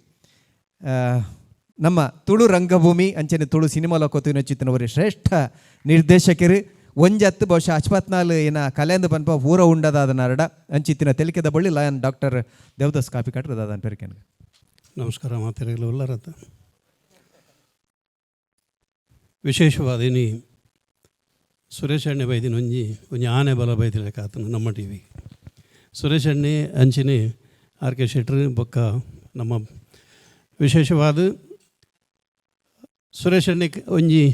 S8: ನಮ್ಮ ತುಳು ರಂಗಭೂಮಿ ಅಂಚನೆ ತುಳು ಸಿನಿಮಾ ಲೋಕೋತಿನ ಚಿತ್ತಿನವರಿ ಶ್ರೇಷ್ಠ ನಿರ್ದೇಶಕರು ಒಂಜತ್ತು ಬಹುಶಃ ಅಚ್ಪತ್ನಾಲ್ ಏನ ಕಲೆಂದು ಪನ್ಪ ಊರ ಉಂಡದಾದ ನರಡ ಅಂಚಿತ್ತಿನ ತೆಲಿಕೆದ ಬಳ್ಳಿ ಲಯನ್ ಡಾಕ್ಟರ್ ದೇವದಾಸ್ ಕಾಪಿ ಕಟ್ಟದಾದ ಪೆರಿಕೆನ್.
S12: ನಮಸ್ಕಾರ ಮಾತೆರೆಗ್ಲ ಉಲ್ಲರತ್ತ. ವಿಶೇಷವಾದ ಇನಿ ಸುರೇಶ್ ಅಣ್ಣೆ ಬೈದಿನ ಒಂಜಿ ಒಂಜಿ ಆನೆ ಬಲ ಬೈದಿಲೆಕಾತನ ನಮ್ಮ ಟಿ ವಿ ಸುರೇಶ್ ಅಣ್ಣೆ ಅಂಚಿನೆ ಆರ್ ಕೆ ಶೆಟ್ರು ಬೊಕ್ಕ ನಮ್ಮ ವಿಶೇಷವಾದ ಸುರೇಶ್ ಅಣ್ಣೆ ಒಂಜಿ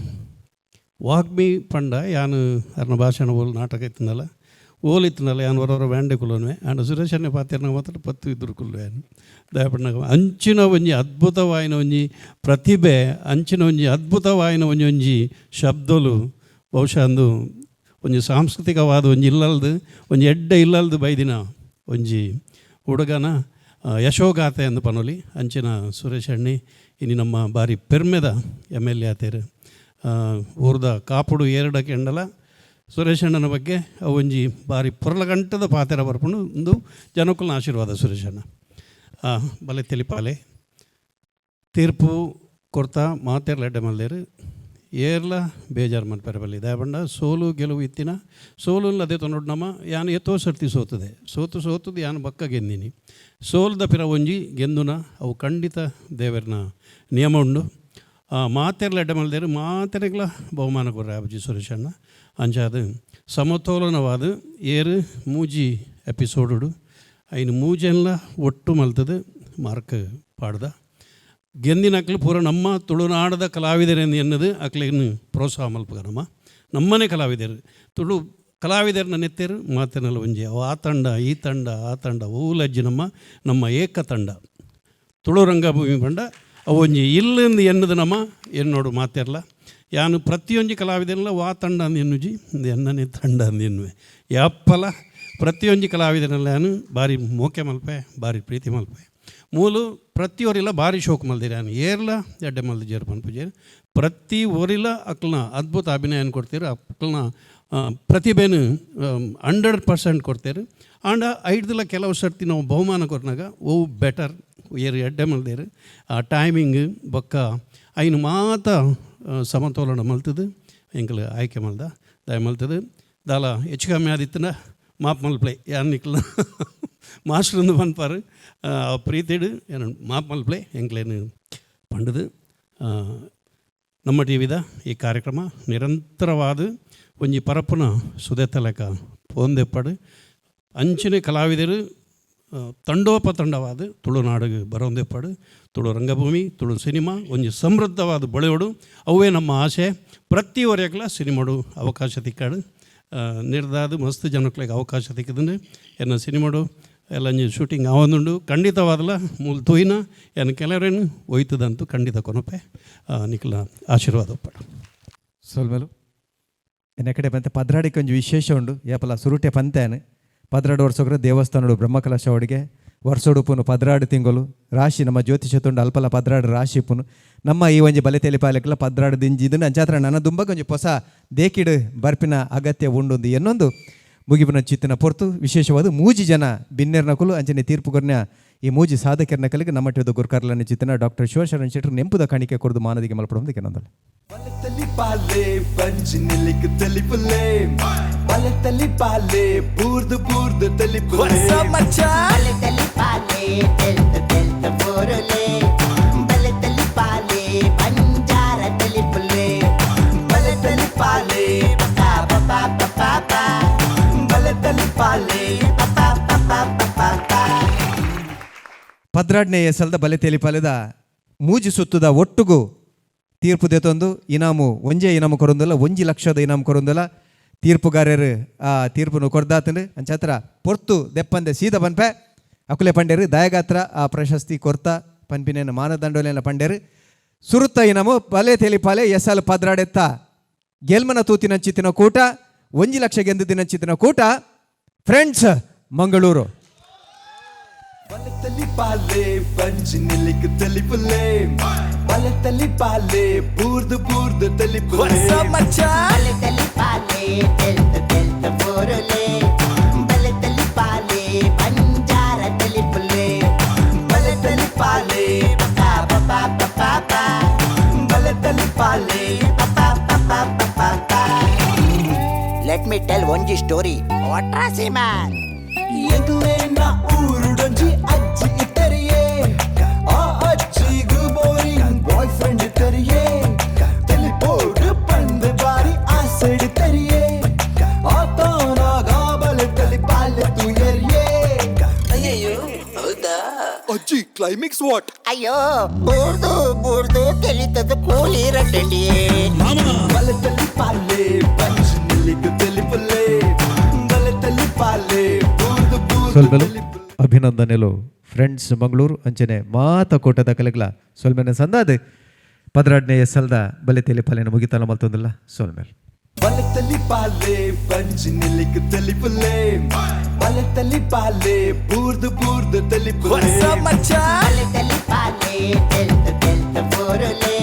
S12: ವಾಗ್ಮಿ ಪಂಡ ಯಾನು ಅರ್ನ ಭಾಷಣ ಓಲ್ ನಾಟಕ ಇತ್ತನಲ್ಲ ಓಲ್ ಇತ್ತನಲ್ಲ ಯಾನು ಹೊರವರ ವ್ಯಾಂಡೆ ಕುಲ್ಲೋನುವೆ ಆಂಡ ಸುರೇಶ್ ಅಣ್ಣೆ ಪಾತೆರ್ನ ಮಾತ್ರ ಪತ್ತು ಇದ್ರು ಕುಲ್ಲುವೆ ದಯಪಣ್ಣಗ ಅಂಚಿನ ಒಂಜಿ ಅದ್ಭುತವಾಯಿನ ಒಂಜಿ ಪ್ರತಿಭೆ ಅಂಚಿನ ಒಂಜಿ ಅದ್ಭುತವಾಯಿನ ಒಂಜಿ ಒಂಜಿ ಶಬ್ದಲು ಬಹುಶಃ ಅಂದು ಒಂಜಿ ಸಾಂಸ್ಕೃತಿಕವಾದ ಒಂಜಿ ಇಲ್ಲಲ್ದು ಒಂಜಿ ಎಡ್ಡೆ ಇಲ್ಲಲ್ದು ಬೈದಿನ ಒಂಜಿ ಹುಡುಗನ ಯಶೋಗಾಥೆ ಅಂದು ಪನೊಲಿ ಅಂಚಿನ ಸುರೇಶ್ ಅಣ್ಣಿ ಇನಿ ನಮ್ಮ ಬಾರಿ ಪೆರ್ಮೆದ ಎಮ್ ಎಲ್ ಎ ಆತೇರು ಊರ್ದ ಕಾಪುಡು ಏರಡಕ್ಕೆ ಎಂಡಲ ಸುರೇಶ್ ಅಣ್ಣನ ಬಗ್ಗೆ ಒಂಜಿ ಬಾರಿ ಪೊರ್ಲಗಂಟದ ಪಾತೆರ ಬರ್ಪುಂಡು ಒಂದು ಜನಕುಲ್ನ ಆಶೀರ್ವಾದ ಸುರೇಶ್ ಅಣ್ಣ. ಬಲೆ ತೆಲಿಪಾಲೆ ತೀರ್ಪು ಕೊರ್ತಾ ಮಾತೆರ್ಲ ಎಡ್ಡೆ ಮಲ್ದೇರು ಏರ್ಲ ಬೇಜಾರು ಮನ್ಪೆರೆ ಬಲ್ಲಿ ದಯಪಂಡ ಸೋಲು ಗೆಲುವು ಇತ್ತಿನ ಸೋಲು ಅದೇ ತೊನೋಡು ನಮ್ಮ ಯಾನು ಎತ್ತೋ ಸರ್ತಿ ಸೋತದೆ ಸೋತು ಸೋತದು ಯಾನು ಬಕ್ಕ ಗೆಂದಿನಿ ಸೋಲ್ದ ಪಿರ ಒಂಜಿ ಗೆಂದುನ ಅವು ಖಂಡಿತ ದೇವರನ ನಿಯಮ ಉಂಡು. ಮಾತೆರ್ಲ ಎಡ್ಡೆ ಮಲ್ದೇರು ಮಾತೆರೆಗ್ಲ ಬಹುಮಾನ ಕೊರ್ರೆ ಅಬುಜಿ ಸುರೇಶ್ ಅಣ್ಣ. ಅಂಚಾದ ಸಮತೋಲನವಾದ ಏರು ಮೂಜಿ ಎಪಿಸೋಡು ಐನು ಮೂಜೆನ್ಲ ಒಟ್ಟು ಮಲ್ತದು ಮಾರ್ಕ್ ಪಾಡ್ದ ಗೆಂದಿನ ಅಕ್ಲು ಪೂರ ನಮ್ಮ ತುಳುನಾಡದ ಕಲಾವಿದರೆಂದು ಎನ್ನದು ಅಕ್ಲೇನು ಪ್ರೋತ್ಸಾಹ ಮಲ್ಪುಗ ನಮ್ಮ ನಮ್ಮನೆ ಕಲಾವಿದರು ತುಳು ಕಲಾವಿದರನ್ನ ನೆತ್ತೇರು ಮಾತೆನಲ್ಲ ಒಂಜಿ ಅವು ಆ ತಂಡ ಈ ತಂಡ ಆ ತಂಡ ಓಲಜ್ಜಿ ನಮ್ಮ ನಮ್ಮ ಏಕ ತಂಡ ತುಳು ರಂಗಭೂಮಿ ಪಂಡ ಅವು ಒಂಜಿ ಇಲ್ಲಿಂದ ಎನ್ನದು ನಮ್ಮ ಎನ್ನೋಡು ಮಾತೆರ್ಲ ಯಾನು ಪ್ರತಿಯೊಂಜಿ ಕಲಾವಿದರಲ್ಲ ವಾ ತಂಡ ಅಂದು ಎನ್ನುಜಿ ಎನ್ನನೆ ತಂಡ ಅಂದು ಎನ್ನುವೆ ಯಾಪ್ಪಲ ಪ್ರತಿಯೊಂಜಿ ಕಲಾವಿದರಲ್ಲ ಯಾನು ಭಾರಿ ಮೋಕೆ ಮಲ್ಪೆ ಭಾರಿ ಪ್ರೀತಿ ಮಲ್ಪೆ ಮೂಲು ಪ್ರತಿ ಒರಿಲ ಭಾರಿ ಶೋಕ್ ಮಲ್ದಿರ ಯಾನು ಏರ್ಲ ಎಡ್ಡೆ ಮಲ್ದಿ ಜೇರು ಪನ್ಪುಜೇರು ಪ್ರತಿ ಒರಿಲ ಅಕ್ಲನ ಅದ್ಭುತ ಅಭಿನಯನ ಕೊಡ್ತೀರು ಅಕ್ಲನ ಪ್ರತಿಭೆನು 100% ಕೊಡ್ತೀರು. ಆಂಡ ಐಡ್ದಲ ಕೆಲವು ಸರ್ತಿ ನಾವು ಬಹುಮಾನ ಕೊರ್ನಾಗ ಓ ಬೆಟರ್ ಏರು ಎಡ್ಡೆ ಮಲ್ದೇರು ಆ ಟೈಮಿಂಗ್ ಬೊಕ್ಕ ಐನು ಮಾತ ಸಮತೋಲನ ಮಲ್ತದು ಎಂಕಲ್ ಆಯ್ಕೆ ಮಲ್ದ ದಯ ಮಲ್ತದು ದಾಲ ಹೆಚ್ಚು ಕಮ್ಮಿ ಆದಿತ್ತನ ಮಾಪ್ ಮಲ್ಪ್ಲೆ ಯಾನ್ ನಿಕ್ಲ ಮಾಸ್ಟ್ರಂದು ಪನ್ಪಾರು ಪ್ರೀತಿಡು ಏನು ಮಾಪ್ ಮಲ್ಪ್ಲೆ ಎಂಕ್ಲೇನು ಪಂಡದು. ನಮ್ಮ ಟಿ ವಿದ ಈ ಕಾರ್ಯಕ್ರಮ ನಿರಂತರವಾದ ಒಂಜಿ ಪರಪುನ ಸುದೆತಲೆಕ ಪೋಂದೆಪ್ಪಡು ಅಂಚನೆ ಕಲಾವಿದರು ತಂಡೋಪತಂಡವಾದ ತುಳುನಾಡಿಗೆ ಬರೋಂದೆಪ್ಪಾಡು ತುಳು ರಂಗಭೂಮಿ ತುಳು ಸಿನಿಮಾ ಒಂಜಿ ಸಮೃದ್ಧವಾದ ಬಳೆಯೋಡು ಅವೇ ನಮ್ಮ ಆಸೆ. ಪ್ರತಿ ವರೆಗ್ಲ ಸಿನಿಮಾಡು ಅವಕಾಶ ತಿಕ್ಕಾಡು ನಿರ್ದಾದ ಮಸ್ತ್ ಜನಕ್ಲೆಗ್ ಅವಕಾಶ ತಿಕ್ಕದಂಡು ಎನ್ನ ಸಿನಿಮಾಡು ಎಲ್ಲ ಒಂಜಿ ಶೂಟಿಂಗ್ ಆವೊಂದುಂಡು ಖಂಡಿತವಾದಲ ಮೂಲು ತೂಯಿನ ಎನ್ನ ಕೆಲವರೇನು ಒಯ್ತದಂತೂ ಖಂಡಿತ ಕೊನಪೆ ನಿಕ್ಲ ಆಶೀರ್ವಾದ ಒಪ್ಪಡು.
S8: ಸೊಲ್ಮೆಲು ಎನ್ನ ಕಡೆ ಪಂತೆ ಪದ್ರಾಡಿಗೆ ಒಂಜಿ ವಿಶೇಷ ಉಂಡು. ಯಾಪಲ ಸುರುಟೆ ಪಂತೇನೆ 12 ವರ್ಷಗ್ರ ದೇವಸ್ಥಾನಡು ಬ್ರಹ್ಮಕಲಶ ಅಡುಗೆ ವರ್ಷೊಡುಪುನು 12 ತಿಂಗಳು ರಾಶಿ ನಮ್ಮ ಜ್ಯೋತಿಷ ತುಂಡು ಅಲ್ಪಲ 12 ರಾಶಿ ಪುನು ನಮ್ಮ ಈ ಒಂಜಿ ಬಲೆ ತೆಲಿಪಾಲಕ್ಕೆಲ್ಲ 12 ದಿಂಜಿ ಇದನ್ನು ಅಂಚಾತ್ರ ನನ್ನ ದುಂಬ ಒಂಜಿ ಹೊಸ ದೇಕಿಡು ಬರ್ಪಿನ ಅಗತ್ಯ ಉಂಡೊಂದು ಎನ್ನೊಂದು ಮುಗಿಪಿನ ಚಿತ್ತಿನ ಪೊರ್ತು. ವಿಶೇಷವಾದ ಮೂಜಿ ಜನ ಬಿನ್ನೆರ್ನಕುಲು ಅಂಚನೆ ತೀರ್ಪುಗೊರ್ನ ಈ ಮೂಜಿ ಸಾಧಕರ್ನ ಕಲಿಗೆ ನಮ್ಮ ಗುರುಕರ್ಲನ ಚಿತ್ತಿನ ಡಾಕ್ಟರ್ ಶಿವಶರಣ ಶೆಟ್ಟರು ನೆಂಪುದ ಕಾಣಿಕೆ ಕೊರದು ಮಾನದಿಗೆ ಮಲ್ಪಡೋದಕ್ಕೆ ಏನೊಂದಲ್ಲ. ಪದ್ರಾಡ್ನೇ ಸಲ್ದ ಬಲೆ ತೆಲಿಪಾಲೆದ ಮೂಜಿ ಸುತ್ತದ ಒಟ್ಟುಗು ತೀರ್ಪು ದೇತೊಂದು ಇನಾಮು ಒಂಜೇ ಇನಾಮು ಕೊರೊಂದಿಲ್ಲ, 1 ಲಕ್ಷದ ಇನಾಮು ಕೊರೊಂದಿಲ್ಲ. ತೀರ್ಪುಗಾರರು ಆ ತೀರ್ಪುನು ಕೊರ್ದಾತಂಡು ಅಂಚಾತ್ರ ಪೊರ್ತು ದೆಪ್ಪಂದೆ ಸೀದ ಪನ್ಪೆ ಅಕುಲೆ ಪಂಡೇರು ದಯಗಾತ್ರ ಆ ಪ್ರಶಸ್ತಿ ಕೊರ್ತ ಪನ್ಪಿನೇನು ಮಾನದಂಡೋಲೇನ ಪಂಡೇರು. ಸುರುತ್ತ ಇನಾಮು ಬಲೆ ತೆಲಿಪಾಲೆ ಎಸಲ್ ಪದ್ರಾಡೆತ್ತ ಗೆಲ್ಮನ ತೂತಿನಂಚಿತ್ತಿನ ಕೂಟ 1 ಲಕ್ಷ ಗೆಂದು ದಿನಂಚಿತ್ತಿನ ಕೂಟ friends Mangaluru.
S2: Let me tell one story. What a man!
S1: ಅಜ್ಜಿ ಇಟ್ಟರಿಯೇ ಆ ಅಜ್ಜಿಗೂ ಬೋರಿಂಗ್ ಬಾಯ್ ಫ್ರೆಂಡ್ ಇಟ್ಟರಿಯೇ ತೆಲಿಪೋಡು ಪಂದು ಬಾರಿ ಆಸೆಡು ತರಿಯೇ ಆತನಾಗ ಬಲೆ ತಲಿ ಪಾಲೆ ತುಯರಿಯೇ.
S2: ಅಯ್ಯಯ್ಯೋ ಹೌದಾ
S1: ಅಜ್ಜಿ ಕ್ಲೈಮ್ಯಾಕ್ಸ್ what?
S2: ಅಯ್ಯೋ ಬೂರ್ದು ಬೂರ್ದು ತೆಲಿತದ ಕೂಲಿ ರಟ್ಟಂಡಿಯೇ.
S1: ಬಲೆ ತಲಿ ಪಾಲೆ ಪಂಚ್ ನಿಲ್ಲಿಗೆ ತೆಲಿಪುಲೆ ಬಲೆ ತಲಿ ಪಾಲೆ ಬೂರ್ದು ಬೂರ್ದು.
S8: ಸೊಲ್ಮೆಲು ಅಭಿನಂದನೆಲು ಫ್ರೆಂಡ್ಸ್ ಮಂಗಳೂರು ಅಂಚನೆ ಮಾತ ಕೋಟದ ಕಲೆಗ್ಲ ಸೊಲ್ಮೆನೆ ಸಂದಾದ 12ನೇ ಎಸಲ್ದ ಬಲೆ ತೆಲಿಪಾಲೆನ ಮುಗಿತಲ ಮಲ್ತೊಂದಿಲ್ಲ ಸೊಲ್ಮೆಲ್.
S1: ಬಲೆ ತಲಿ ಪಾಲೆ ಪಂಚ್ ನಿಲ್ಲಿಗೆ ತೆಲಿಪುಲೆ ಬಲೆ ತಲಿ ಪಾಲೆ ಬೂರ್ದು ಬೂರ್ದು ತೆಲಿಪುಲೆ.
S2: ಬಲೆ ತಲಿ ಪಾಲೆ ತೆಲ್ತ ತೆಲ್ತ ಬೋರುಲೆ